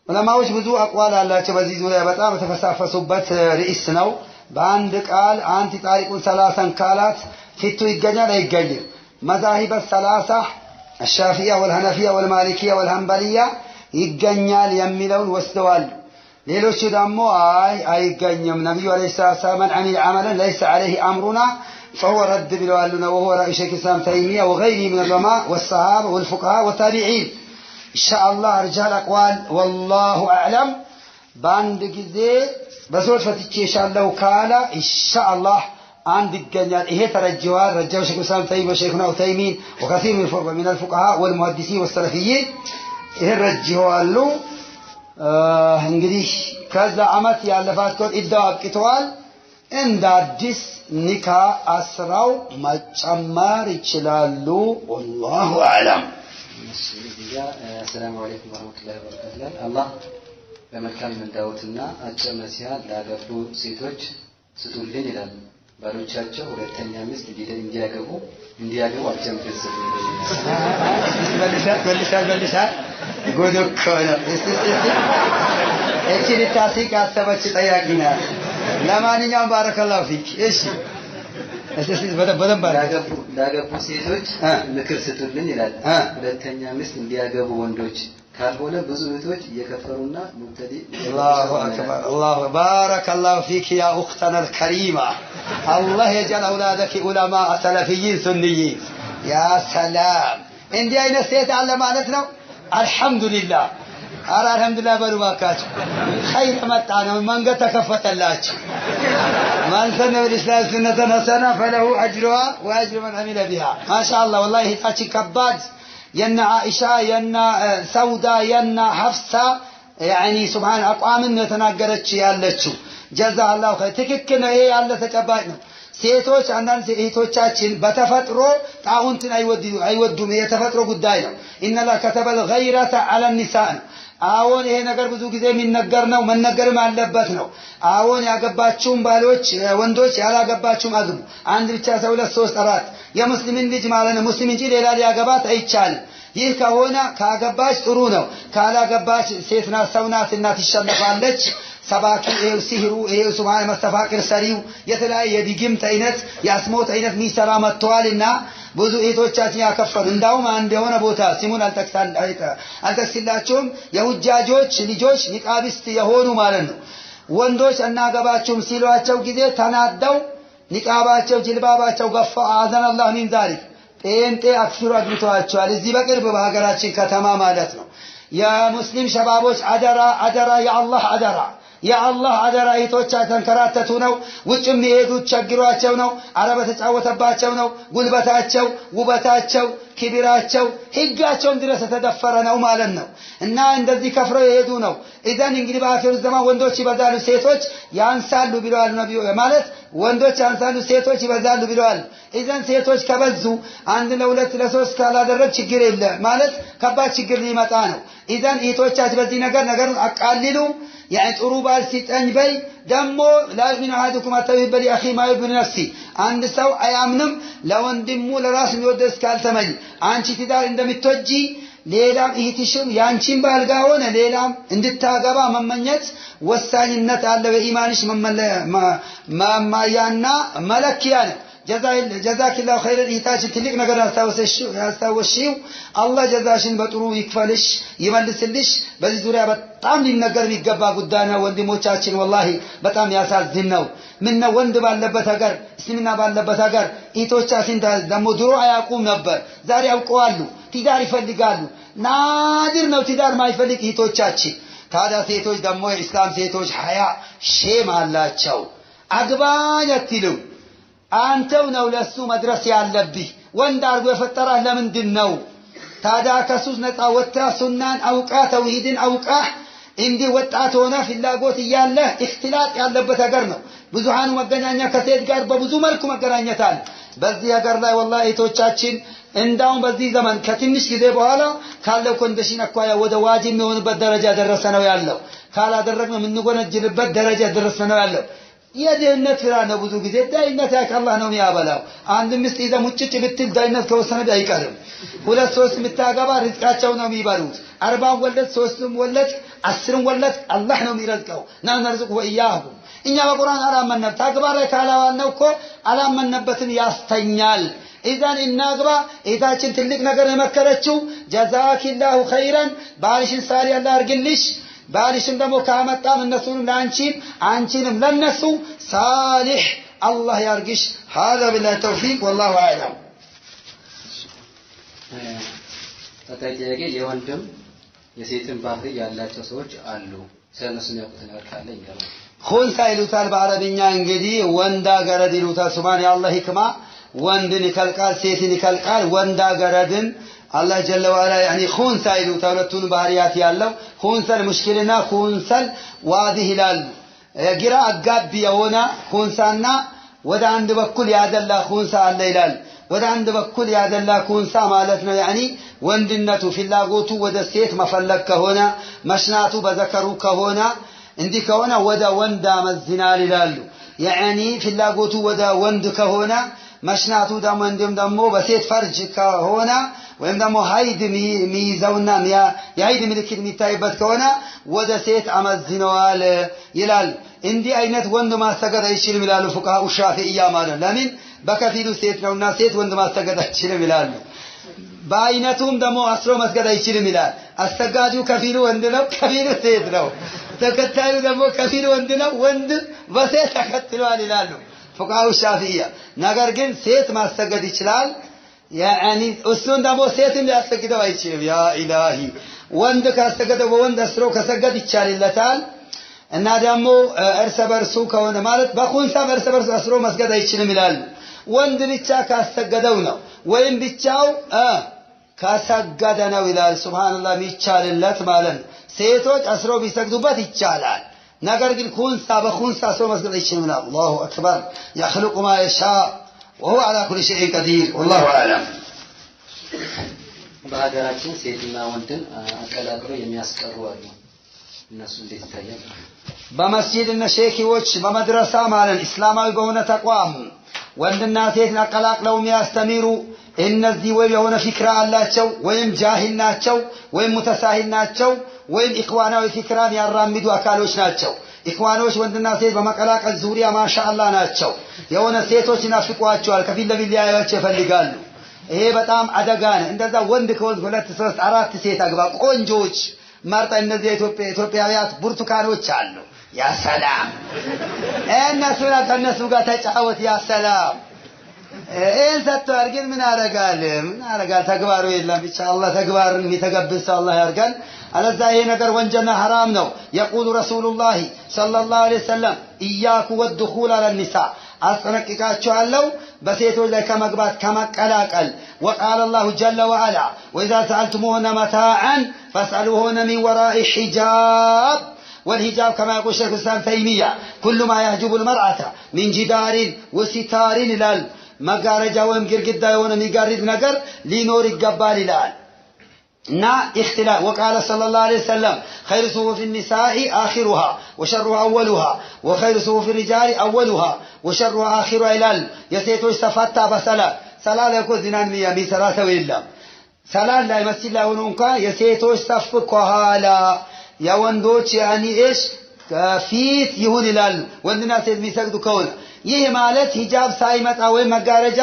ዑለማዎች ብዙ አቅዋል አላቸው በዚህ ዙሪያ፣ በጣም የተፈሳፈሱበት ርዕስ ነው። በአንድ ቃል أنت طالق ثلاثا ካላት ፊቱ ይገኛል አይገኝም? مذاهب الثلاثة الشافعية والحنفية والمالكية والحنبلية ይገኛል የሚለውን ወስደዋል። ሌሎቹ ደግሞ አይ አይገኝም፣ ነቢዩ عليه الصلاة والسلام من عمل عملا ليس عليه أمرنا فهو رد ብለዋልና وهو رأي شيخ الإسلام تيمية وغيره من العلماء والصحابة والفقهاء والتابعين። ኢንሻአላህ أرجح الأقوال والله أعلم። በአንድ ጊዜ በሶስት ፈትቼሻለሁ ካለ ኢንሻአላህ አንድ ይገኛል። ይሄ ተረጅዋል። رجحه شيخ الإسلام ተይሚያ وشيخنا ዑተይሚን وكثير من الفقهاء والمحدثين والسلفيين ይሄን ረጅዋሉ። እንግዲህ ከዛ አመት ያለፋት ከሆነ ኢዳው አብቅተዋል። እንደ አዲስ ኒካ አስራው መጨመር ይችላሉ። والله أعلم። እሺ፣ እዚህ ጋር السلام عليكم ورحمة الله وبركاته ይላል። አላህ በመልካም ምንዳዎትና አጭር ነሲሃ ላገቡ ሴቶች ስጡልኝ ይላል። ባሎቻቸው ሁለተኛ ሚስት እንዲያገቡ አጭር ምክር ስጡልኝ። መልሳት መልሳት መልሳት፣ ጉድ እኮ ነው። እስቲ እስቲ እስቲ፣ እቺ ልታስቅ ያሰበች ጠያቂ ናት። ለማንኛውም بارك الله فيك። እሺ፣ እስቲ እስቲ በደንብ በደንብ አድርገህ። ላገቡ ሴቶች ምክር ስጡልኝ ይላል። ሁለተኛ ሚስት እንዲያገቡ ወንዶች፣ ካልሆነ ብዙ እህቶች እየከፈሩና ሙብተዲ الله أكبر الله بارك الله فيك يا أختنا الكريمة، الله يجعل أولادك علماء سلفيين سنيين። يا سلام፣ እንዲህ አይነት ሴት አለ ማለት ነው። አልሐምዱሊላህ፣ ኧረ አልሐምዱሊላህ በሉ እባካችሁ። ኸይር መጣ ነው፣ መንገድ ተከፈተላችሁ። من سن في الإسلام سنة حسنة فله أجرها وأجر من عمل بها። ማሻአላህ፣ ወላሂ እህታችን ከባድ የነ ዓኢሻ፣ የነ ሰውዳ፣ የነ ሐፍሳ يعني ሱብሃን አቋምን ነው የተናገረች ያለችው። جزاها الله خير። ትክክል ነው። ይሄ ያለ ተጨባጭ ነው። ሴቶች፣ አንዳንድ እህቶቻችን በተፈጥሮ ጣውንትን አይወዱም። ይሄ የተፈጥሮ ጉዳይ ነው። إن الله كتب الغيرة على النساء ነው። አዎን፣ ይሄ ነገር ብዙ ጊዜ የሚነገር ነው፣ መነገርም አለበት ነው። አዎን፣ ያገባችሁም ባሎች ወንዶች፣ ያላገባችሁም አግቡ። አንድ ብቻ ሰው ሁለት፣ ሶስት፣ አራት የሙስሊምን ልጅ ማለት ነው። ሙስሊም እንጂ ሌላ ሊያገባት አይቻልም። ይህ ከሆነ ካገባች ጥሩ ነው። ካላገባች ሴት ናት፣ ሰው ናት እና ትሸነፋለች። ሰባኪ ይሄው ሲህሩ ይሄው ሱብሃን መስተፋቅር ሰሪው የተለያየ የድግምት አይነት የአስሞት አይነት የሚሰራ መጥተዋልና ብዙ እህቶቻችን ያከፈሉ። እንዳውም አንድ የሆነ ቦታ ስሙን አልጠቅስላችሁም፣ የሁጃጆች ልጆች ኒቃቢስት የሆኑ ማለት ነው፣ ወንዶች እናገባችሁም ሲሏቸው ጊዜ ተናደው ኒቃባቸው ጅልባባቸው ገፋ፣ أعاذنا الله من ذلك፣ ጴንጤ አክፊሩ አግብተዋቸዋል። እዚህ በቅርብ በሀገራችን ከተማ ማለት ነው። የሙስሊም ሸባቦች አደራ አደራ፣ የአላህ አደራ፣ የአላህ አደራ። እህቶቻ ተንከራተቱ ነው። ውጭ የሚሄዱት ቸግሯቸው ነው። አረብ ተጫወተባቸው ነው። ጉልበታቸው፣ ውበታቸው፣ ክብራቸው፣ ህጋቸውም ድረስ የተደፈረ ነው ማለት ነው። እና እንደዚህ ከፍረው የሄዱ ነው። إذن እንግዲህ በአኺሩ ዘመን ወንዶች ይበዛሉ፣ ሴቶች ያንሳሉ ብለዋል ነቢዩ። ማለት ወንዶች ያንሳሉ፣ ሴቶች ይበዛሉ ብለዋል። إذن ሴቶች ከበዙ አንድ ለሁለት ለሶስት ካላደረግ ችግር የለ ማለት ከባድ ችግር ሊመጣ ነው። إذن እህቶቻችን በዚህ ነገር ነገሩን አቃልሉ። يعني ጥሩ ባል ሲጠኝ በይ። ደግሞ لا يؤمن أحدكم حتى يحب لأخيه ما يحب لنفسه፣ አንድ ሰው አያምንም ለወንድሙ ለራሱ የሚወደ እስካልተመኝ። አንቺ ትዳር እንደምትወጂ ሌላም እህትሽም ያንቺን ባል ጋር ሆነ ሌላም እንድታገባ መመኘት ወሳኝነት አለው። የኢማንሽ መማያና መለኪያ ነው። جزاك الله خيرا እህታችን፣ ትልቅ ነገር ያስታወስሽው። አላህ ጀዛሽን በጥሩ ይክፈልሽ ይመልስልሽ። በዚህ ዙሪያ በጣም ሊነገር የሚገባ ጉዳይ ነው። ወንድሞቻችን፣ ወላሂ በጣም ያሳዝን ነው። ምን ነው ወንድ ባለበት ሀገር፣ እስልምና ባለበት ሀገር እህቶቻችን ደግሞ ድሮ አያውቁም ነበር፣ ዛሬ ያውቀዋሉ። ትዳር ይፈልጋሉ። نادر ነው ትዳር ማይፈልግ እህቶቻችን። ታዲያ ሴቶች ደግሞ የኢስላም ሴቶች ሀያ shame አላቸው። አግባኝ አትልም። አንተው ነው ለሱ መድረስ ያለብህ። ወንድ አድርጎ የፈጠረህ ለምንድን ነው? ታዲያ ከሱስ ነፃ ወጥተህ ሱናን አውቃ ተውሂድን አውቃህ እንዲህ ወጣት ሆነ ፍላጎት እያለህ اختلاط ያለበት ሀገር ነው። ብዙሃኑ መገናኛ ከሴት ጋር በብዙ መልኩ መገናኘት አለ። በዚህ ሀገር ላይ ወላሂ እህቶቻችን እንዳውም በዚህ ዘመን ከትንሽ ጊዜ በኋላ ካለው condition አኳያ ወደ ዋጅብ የሚሆንበት ደረጃ ደረሰ ነው ያለው። ካላደረግነው የምንጎነጅልበት ደረጃ ደረሰ ነው ያለው። የድህነት ፍርሃት ነው። ብዙ ጊዜ ድህነት አላህ ነው የሚያበላው። አንድ ሚስት ይዘህ ሙጭጭ ብትል ድህነት ከወሰነ አይቀርም። ሁለት ሶስት የምታገባ ሪዝቃቸው ነው የሚበሉት። 40 ወለድ 3 ወለድ 10 ወለድ አላህ ነው የሚረዝቀው። نحن نرزقهم وإياكم። እኛ በቁርአን አላመንንም። ተግባር ላይ ካላዋልነው እኮ አላመንነበትም ያስተኛል። إذن እናግባ። እህታችን ትልቅ ነገር የመከረችው جزاك الله خيرا። ባልሽን ሳሊህ አላህ ያርግልሽ። ባልሽን ደግሞ ካመጣም እነሱንም ለአንቺም አንቺንም ለነሱ ሳሊህ አላህ ያርግሽ። هذا بالله التوفيق والله أعلم። ቀጣይ ጥያቄ የወንድም የሴትን ባህሪ ያላቸው ሰዎች አሉ። ስለነሱ የሚያውቁት ነገር ካለ ይንገሩን። خنثى ይሉታል በአረብኛ እንግዲህ ወንዳ ገረድ ይሉታል። سبحان የአላህ حكمة ወንድን ይከልቃል፣ ሴትን ይከልቃል። ወንዳ ገረድን አላህ جل وعلا يعني خنثى ይሉታል። ሁለቱን ባህሪያት ያለው خنثى المشكل ና خنثى الواضح ይላሉ። ግራ አጋቢ የሆነ خنثى ና ወደ አንድ በኩል ያደላ خنثى አለ ይላል። ወደ አንድ በኩል ያደላ خنثى ማለት ነው يعني ወንድነቱ ፍላጎቱ ወደ ሴት መፈለግ ከሆነ መሽናቱ በዘከሩ ከሆነ እንዲህ ከሆነ ወደ ወንድ አመዝናል ይላሉ። يعني ፍላጎቱ ወደ ወንድ ከሆነ መሽናቱ ደግሞ እንዲሁም ደግሞ በሴት فرج ከሆነ ወይም ደግሞ ሀይድ የሚይዘውና የሀይድ ምልክት የሚታይበት ከሆነ ወደ ሴት አመዝነዋል ይላል። እንዲህ አይነት ወንድ ማስተገድ አይችልም ይላሉ ፉቃሃኡ ሻፊዕያ ማለት ነው። ለምን በከፊሉ ሴት ነውና ሴት ወንድ ማስተገድ አይችልም ይላሉ። በአይነቱም ደግሞ አስሮ መስገድ አይችልም ይላል። አስተጋጁ ከፊሉ ወንድ ነው፣ ከፊሉ ሴት ነው። ተከታዩ ደግሞ ከፊሉ ወንድ ነው፣ ወንድ በሴት ተከትሏል ይላሉ ፉቃሃኡ ሻፊዕያ። ነገር ግን ሴት ማስተገድ ይችላል። يعني እሱን ደግሞ ሴትም ሊያሰግደው አይችልም። يا إلهي ወንድ ካስተገደው በወንድ አስሮ ከሰገድ ይቻልለታል። እና ደግሞ እርስ በርሱ ከሆነ ማለት በ خنثى ም እርስ በርሱ አስሮ መስገድ አይችልም ይላሉ። ወንድ ብቻ ካሰገደው ነው ወይም ብቻው ካሰገደ ነው ይላል። سبحان الله የሚቻልለት ማለት ነው። ሴቶች አስሮ ቢሰግዱበት ይቻላል። ነገር ግን خنثى በ خنثى አስሮ መስገድ አይችልም ይላል። الله أكبر يخلق ما يشاء وهو على كل شيء قدير والله أعلم። በሀገራችን ሴትና ወንድን አቀላቅሎ የሚያስቀሩ አሉ። እነሱ እንዴት ይታያል? በመስጂድ እነ ሼኪዎች በመድረሳ ማለት እስላማዊ በሆነ ተቋም ወንድና ሴትን አቀላቅለው የሚያስተምሩ እነዚህ ወይም የሆነ فكرة አላቸው ወይም جاهل ናቸው ወይም متساهل ናቸው ወይም ኢኽዋናዊ فكرة ን ያራምዱ አካሎች ናቸው። ኢኽዋኖች ወንድና ሴት በመቀላቀል ዙሪያ ما شاء الله ናቸው። የሆነ ሴቶች ይናፍቋቸዋል፣ ከፊት ለፊት ሊያዩዋቸው ይፈልጋሉ። ይሄ በጣም አደጋ ነው። እንደዛ ወንድ ከወንድ 2 3 4 ሴት አግባ፣ ቆንጆች መርጣ። እነዚህ ኢትዮጵያውያት ብርቱካኖች አሉ። يا سلام እነሱ ከእነሱ ጋር ተጫወት። يا سلام ይህን ሰጥቷል። ግን ምን ያደርጋል? ምን ያደርጋል? ተግባሩ የለም። ብቻ አላህ ተግባርን የሚተገብር ሰው አላህ ያርገን። አለዛ ይሄ ነገር ወንጀልና ሐራም ነው። يقول رسول الله صلى الله عليه وسلم إياكم والدخول على النساء፣ አስጠነቅቃችኋለሁ በሴቶች ላይ ከመግባት ከመቀላቀል። وقال الله جل وعلا وإذا سألتموهن متاعا فاسألوهن من وراء حجاب والحجاب كما يقول شيخ الإسلام تيمية كل ما يحجب المرأة من جدار وستار ይላል። መጋረጃ ወይም ግድግዳ የሆነ የሚጋርድ ነገር ሊኖር ይገባል ይላል። እና اختلاف وقال صلى الله عليه وسلم خير صفوف النساء آخرها وشرها أولها وخير صفوف الرجال أولها وشرها آخرها ይላል። የሴቶች ሰፋታ በሰላት ሰላት ላይ እኮ ዚናን የሚሰራ ሰው የለም። ሰላት ላይ መስጂድ ላይ ሆኖ እንኳን የሴቶች ሰፍ ከኋላ የወንዶች يعني እሽ ከፊት ይሁን ይላሉ። ወንድና ሴት የሚሰግዱ ከሆነ ይህ ማለት ሂጃብ ሳይመጣ ወይም መጋረጃ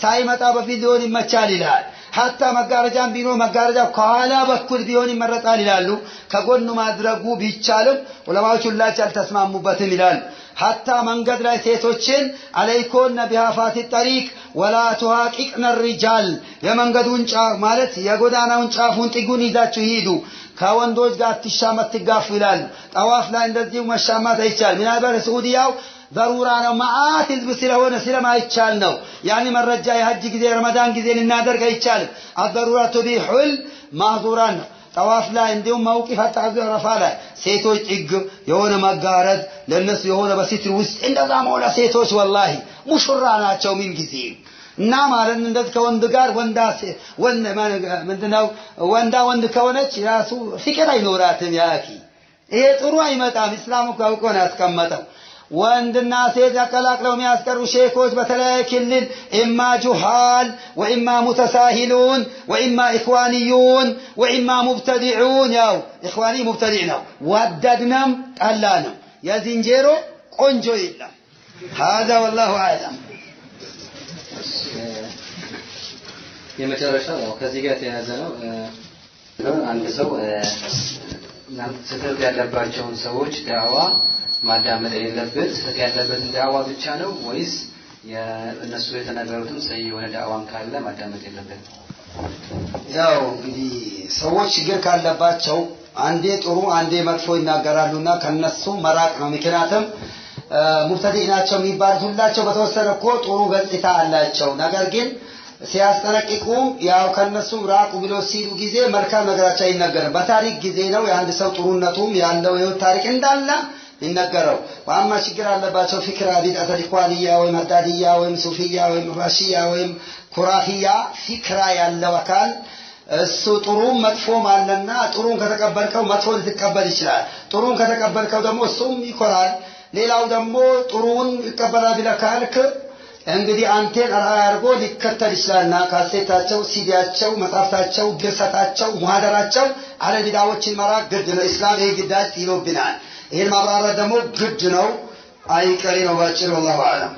ሳይመጣ በፊት ሊሆን ይመቻል ይላል። حتى መጋረጃም ቢኖር መጋረጃ ከኋላ በኩል ቢሆን ይመረጣል ይላሉ። ከጎኑ ማድረጉ ቢቻልም ዑለማዎች ሁላቸው አልተስማሙበትም ይላሉ። حتى መንገድ ላይ ሴቶችን عليكن بحافات الطريق ولا تحاققن الرجال፣ የመንገዱን ጫፍ ማለት የጎዳናውን ጫፉን ጥጉን ይዛችሁ ሂዱ፣ ከወንዶች ጋር አትሻመት ትጋፉ ይላሉ። ጠዋፍ ላይ እንደዚሁ መሻማት አይቻልም። ምናልባት ስዑዲያው ضرورة ነው፣ መዓት ህዝብ ስለሆነ ስለማይቻል ነው። يعني መረጃ የሀጅ ጊዜ የረመዳን ጊዜ ልናደርግ አይቻልም። الضرورة تبيح المحظورات ነው። ጠዋፍ ላይ እንዲሁም موقف አረፋ ላይ ሴቶች ጥግ የሆነ መጋረድ ለነሱ የሆነ በ ستر ውስጥ እንደዛ መሆነ ሴቶች والله ሙሽራ ናቸው ምን ጊዜ እና ማለት እንደዚህ ከወንድ ጋር ወንዳ ወንድ ምንድነው ወንዳ ወንድ ከሆነች ራሱ ፍቅር አይኖራትም። يا أخي ይሄ ጥሩ አይመጣም። እስላም እኮ አውቆ ነው ያስቀመጠው። ወንድና ሴት አቀላቅለው የሚያስቀሩ ሼኮች በተለያየ ክልል إما جهال وإما متساهلون وإما إخوانيون وإما مبتدعون። ያው إخواني مبتدع ነው። ወደድንም ጠላንም የዝንጀሮ ቆንጆ የለም። هذا والله أعلم። የመጨረሻው ያው ከዚህ ጋር የተያያዘ ነው። አንድ ሰው ስህተት ያለባቸውን ሰዎች ዳዕዋ ማዳመጥ የሌለበት ስህተት ያለበትን ዳዕዋ ብቻ ነው ወይስ እነሱ የተናገሩትም ሰሂህ የሆነ ዳዕዋን ካለ ማዳመጥ የለበትም? ያው እንግዲህ ሰዎች ችግር ካለባቸው አንዴ ጥሩ አንዴ መጥፎ ይናገራሉና ከነሱ መራቅ ነው። ምክንያቱም ሙብተዲዕ ናቸው የሚባሉት ሁላቸው በተወሰነ እኮ ጥሩ ገጽታ አላቸው። ነገር ግን ሲያስጠነቅቁ ያው ከነሱ ራቁ ብሎ ሲሉ ጊዜ መልካም ነገራቸው አይነገርም። በታሪክ ጊዜ ነው የአንድ ሰው ጥሩነቱም ያለው የህይወት ታሪክ እንዳለ ይነገረው። ዋማ ችግር አለባቸው ፊክራ ቢድዓተ ኢኽዋንያ ወይም ሀዳድያ ወይም ሱፊያ ወይም ራሽያ ወይም ኩራፊያ ፊክራ ያለው አካል እሱ ጥሩም መጥፎም አለና ጥሩን ከተቀበልከው መጥፎ ልትቀበል ይችላል። ጥሩን ከተቀበልከው ደግሞ እሱም ይኮራል። ሌላው ደግሞ ጥሩውን ይቀበላል ብለህ ካልክ እንግዲህ አንቴን አርአያ አድርጎ ሊከተል ይችላልና ካሴታቸው፣ ሲዲያቸው፣ መጽሐፍታቸው፣ ድርሰታቸው፣ ሙሃደራቸው አለ ቢድዓዎችን መራቅ ግድ ነው። ኢስላም ይሄ ግዳጅ ይሎብናል። ይህን ማብራራት ደግሞ ግድ ነው፣ አይቀሬ ነው። ባጭር والله أعلم።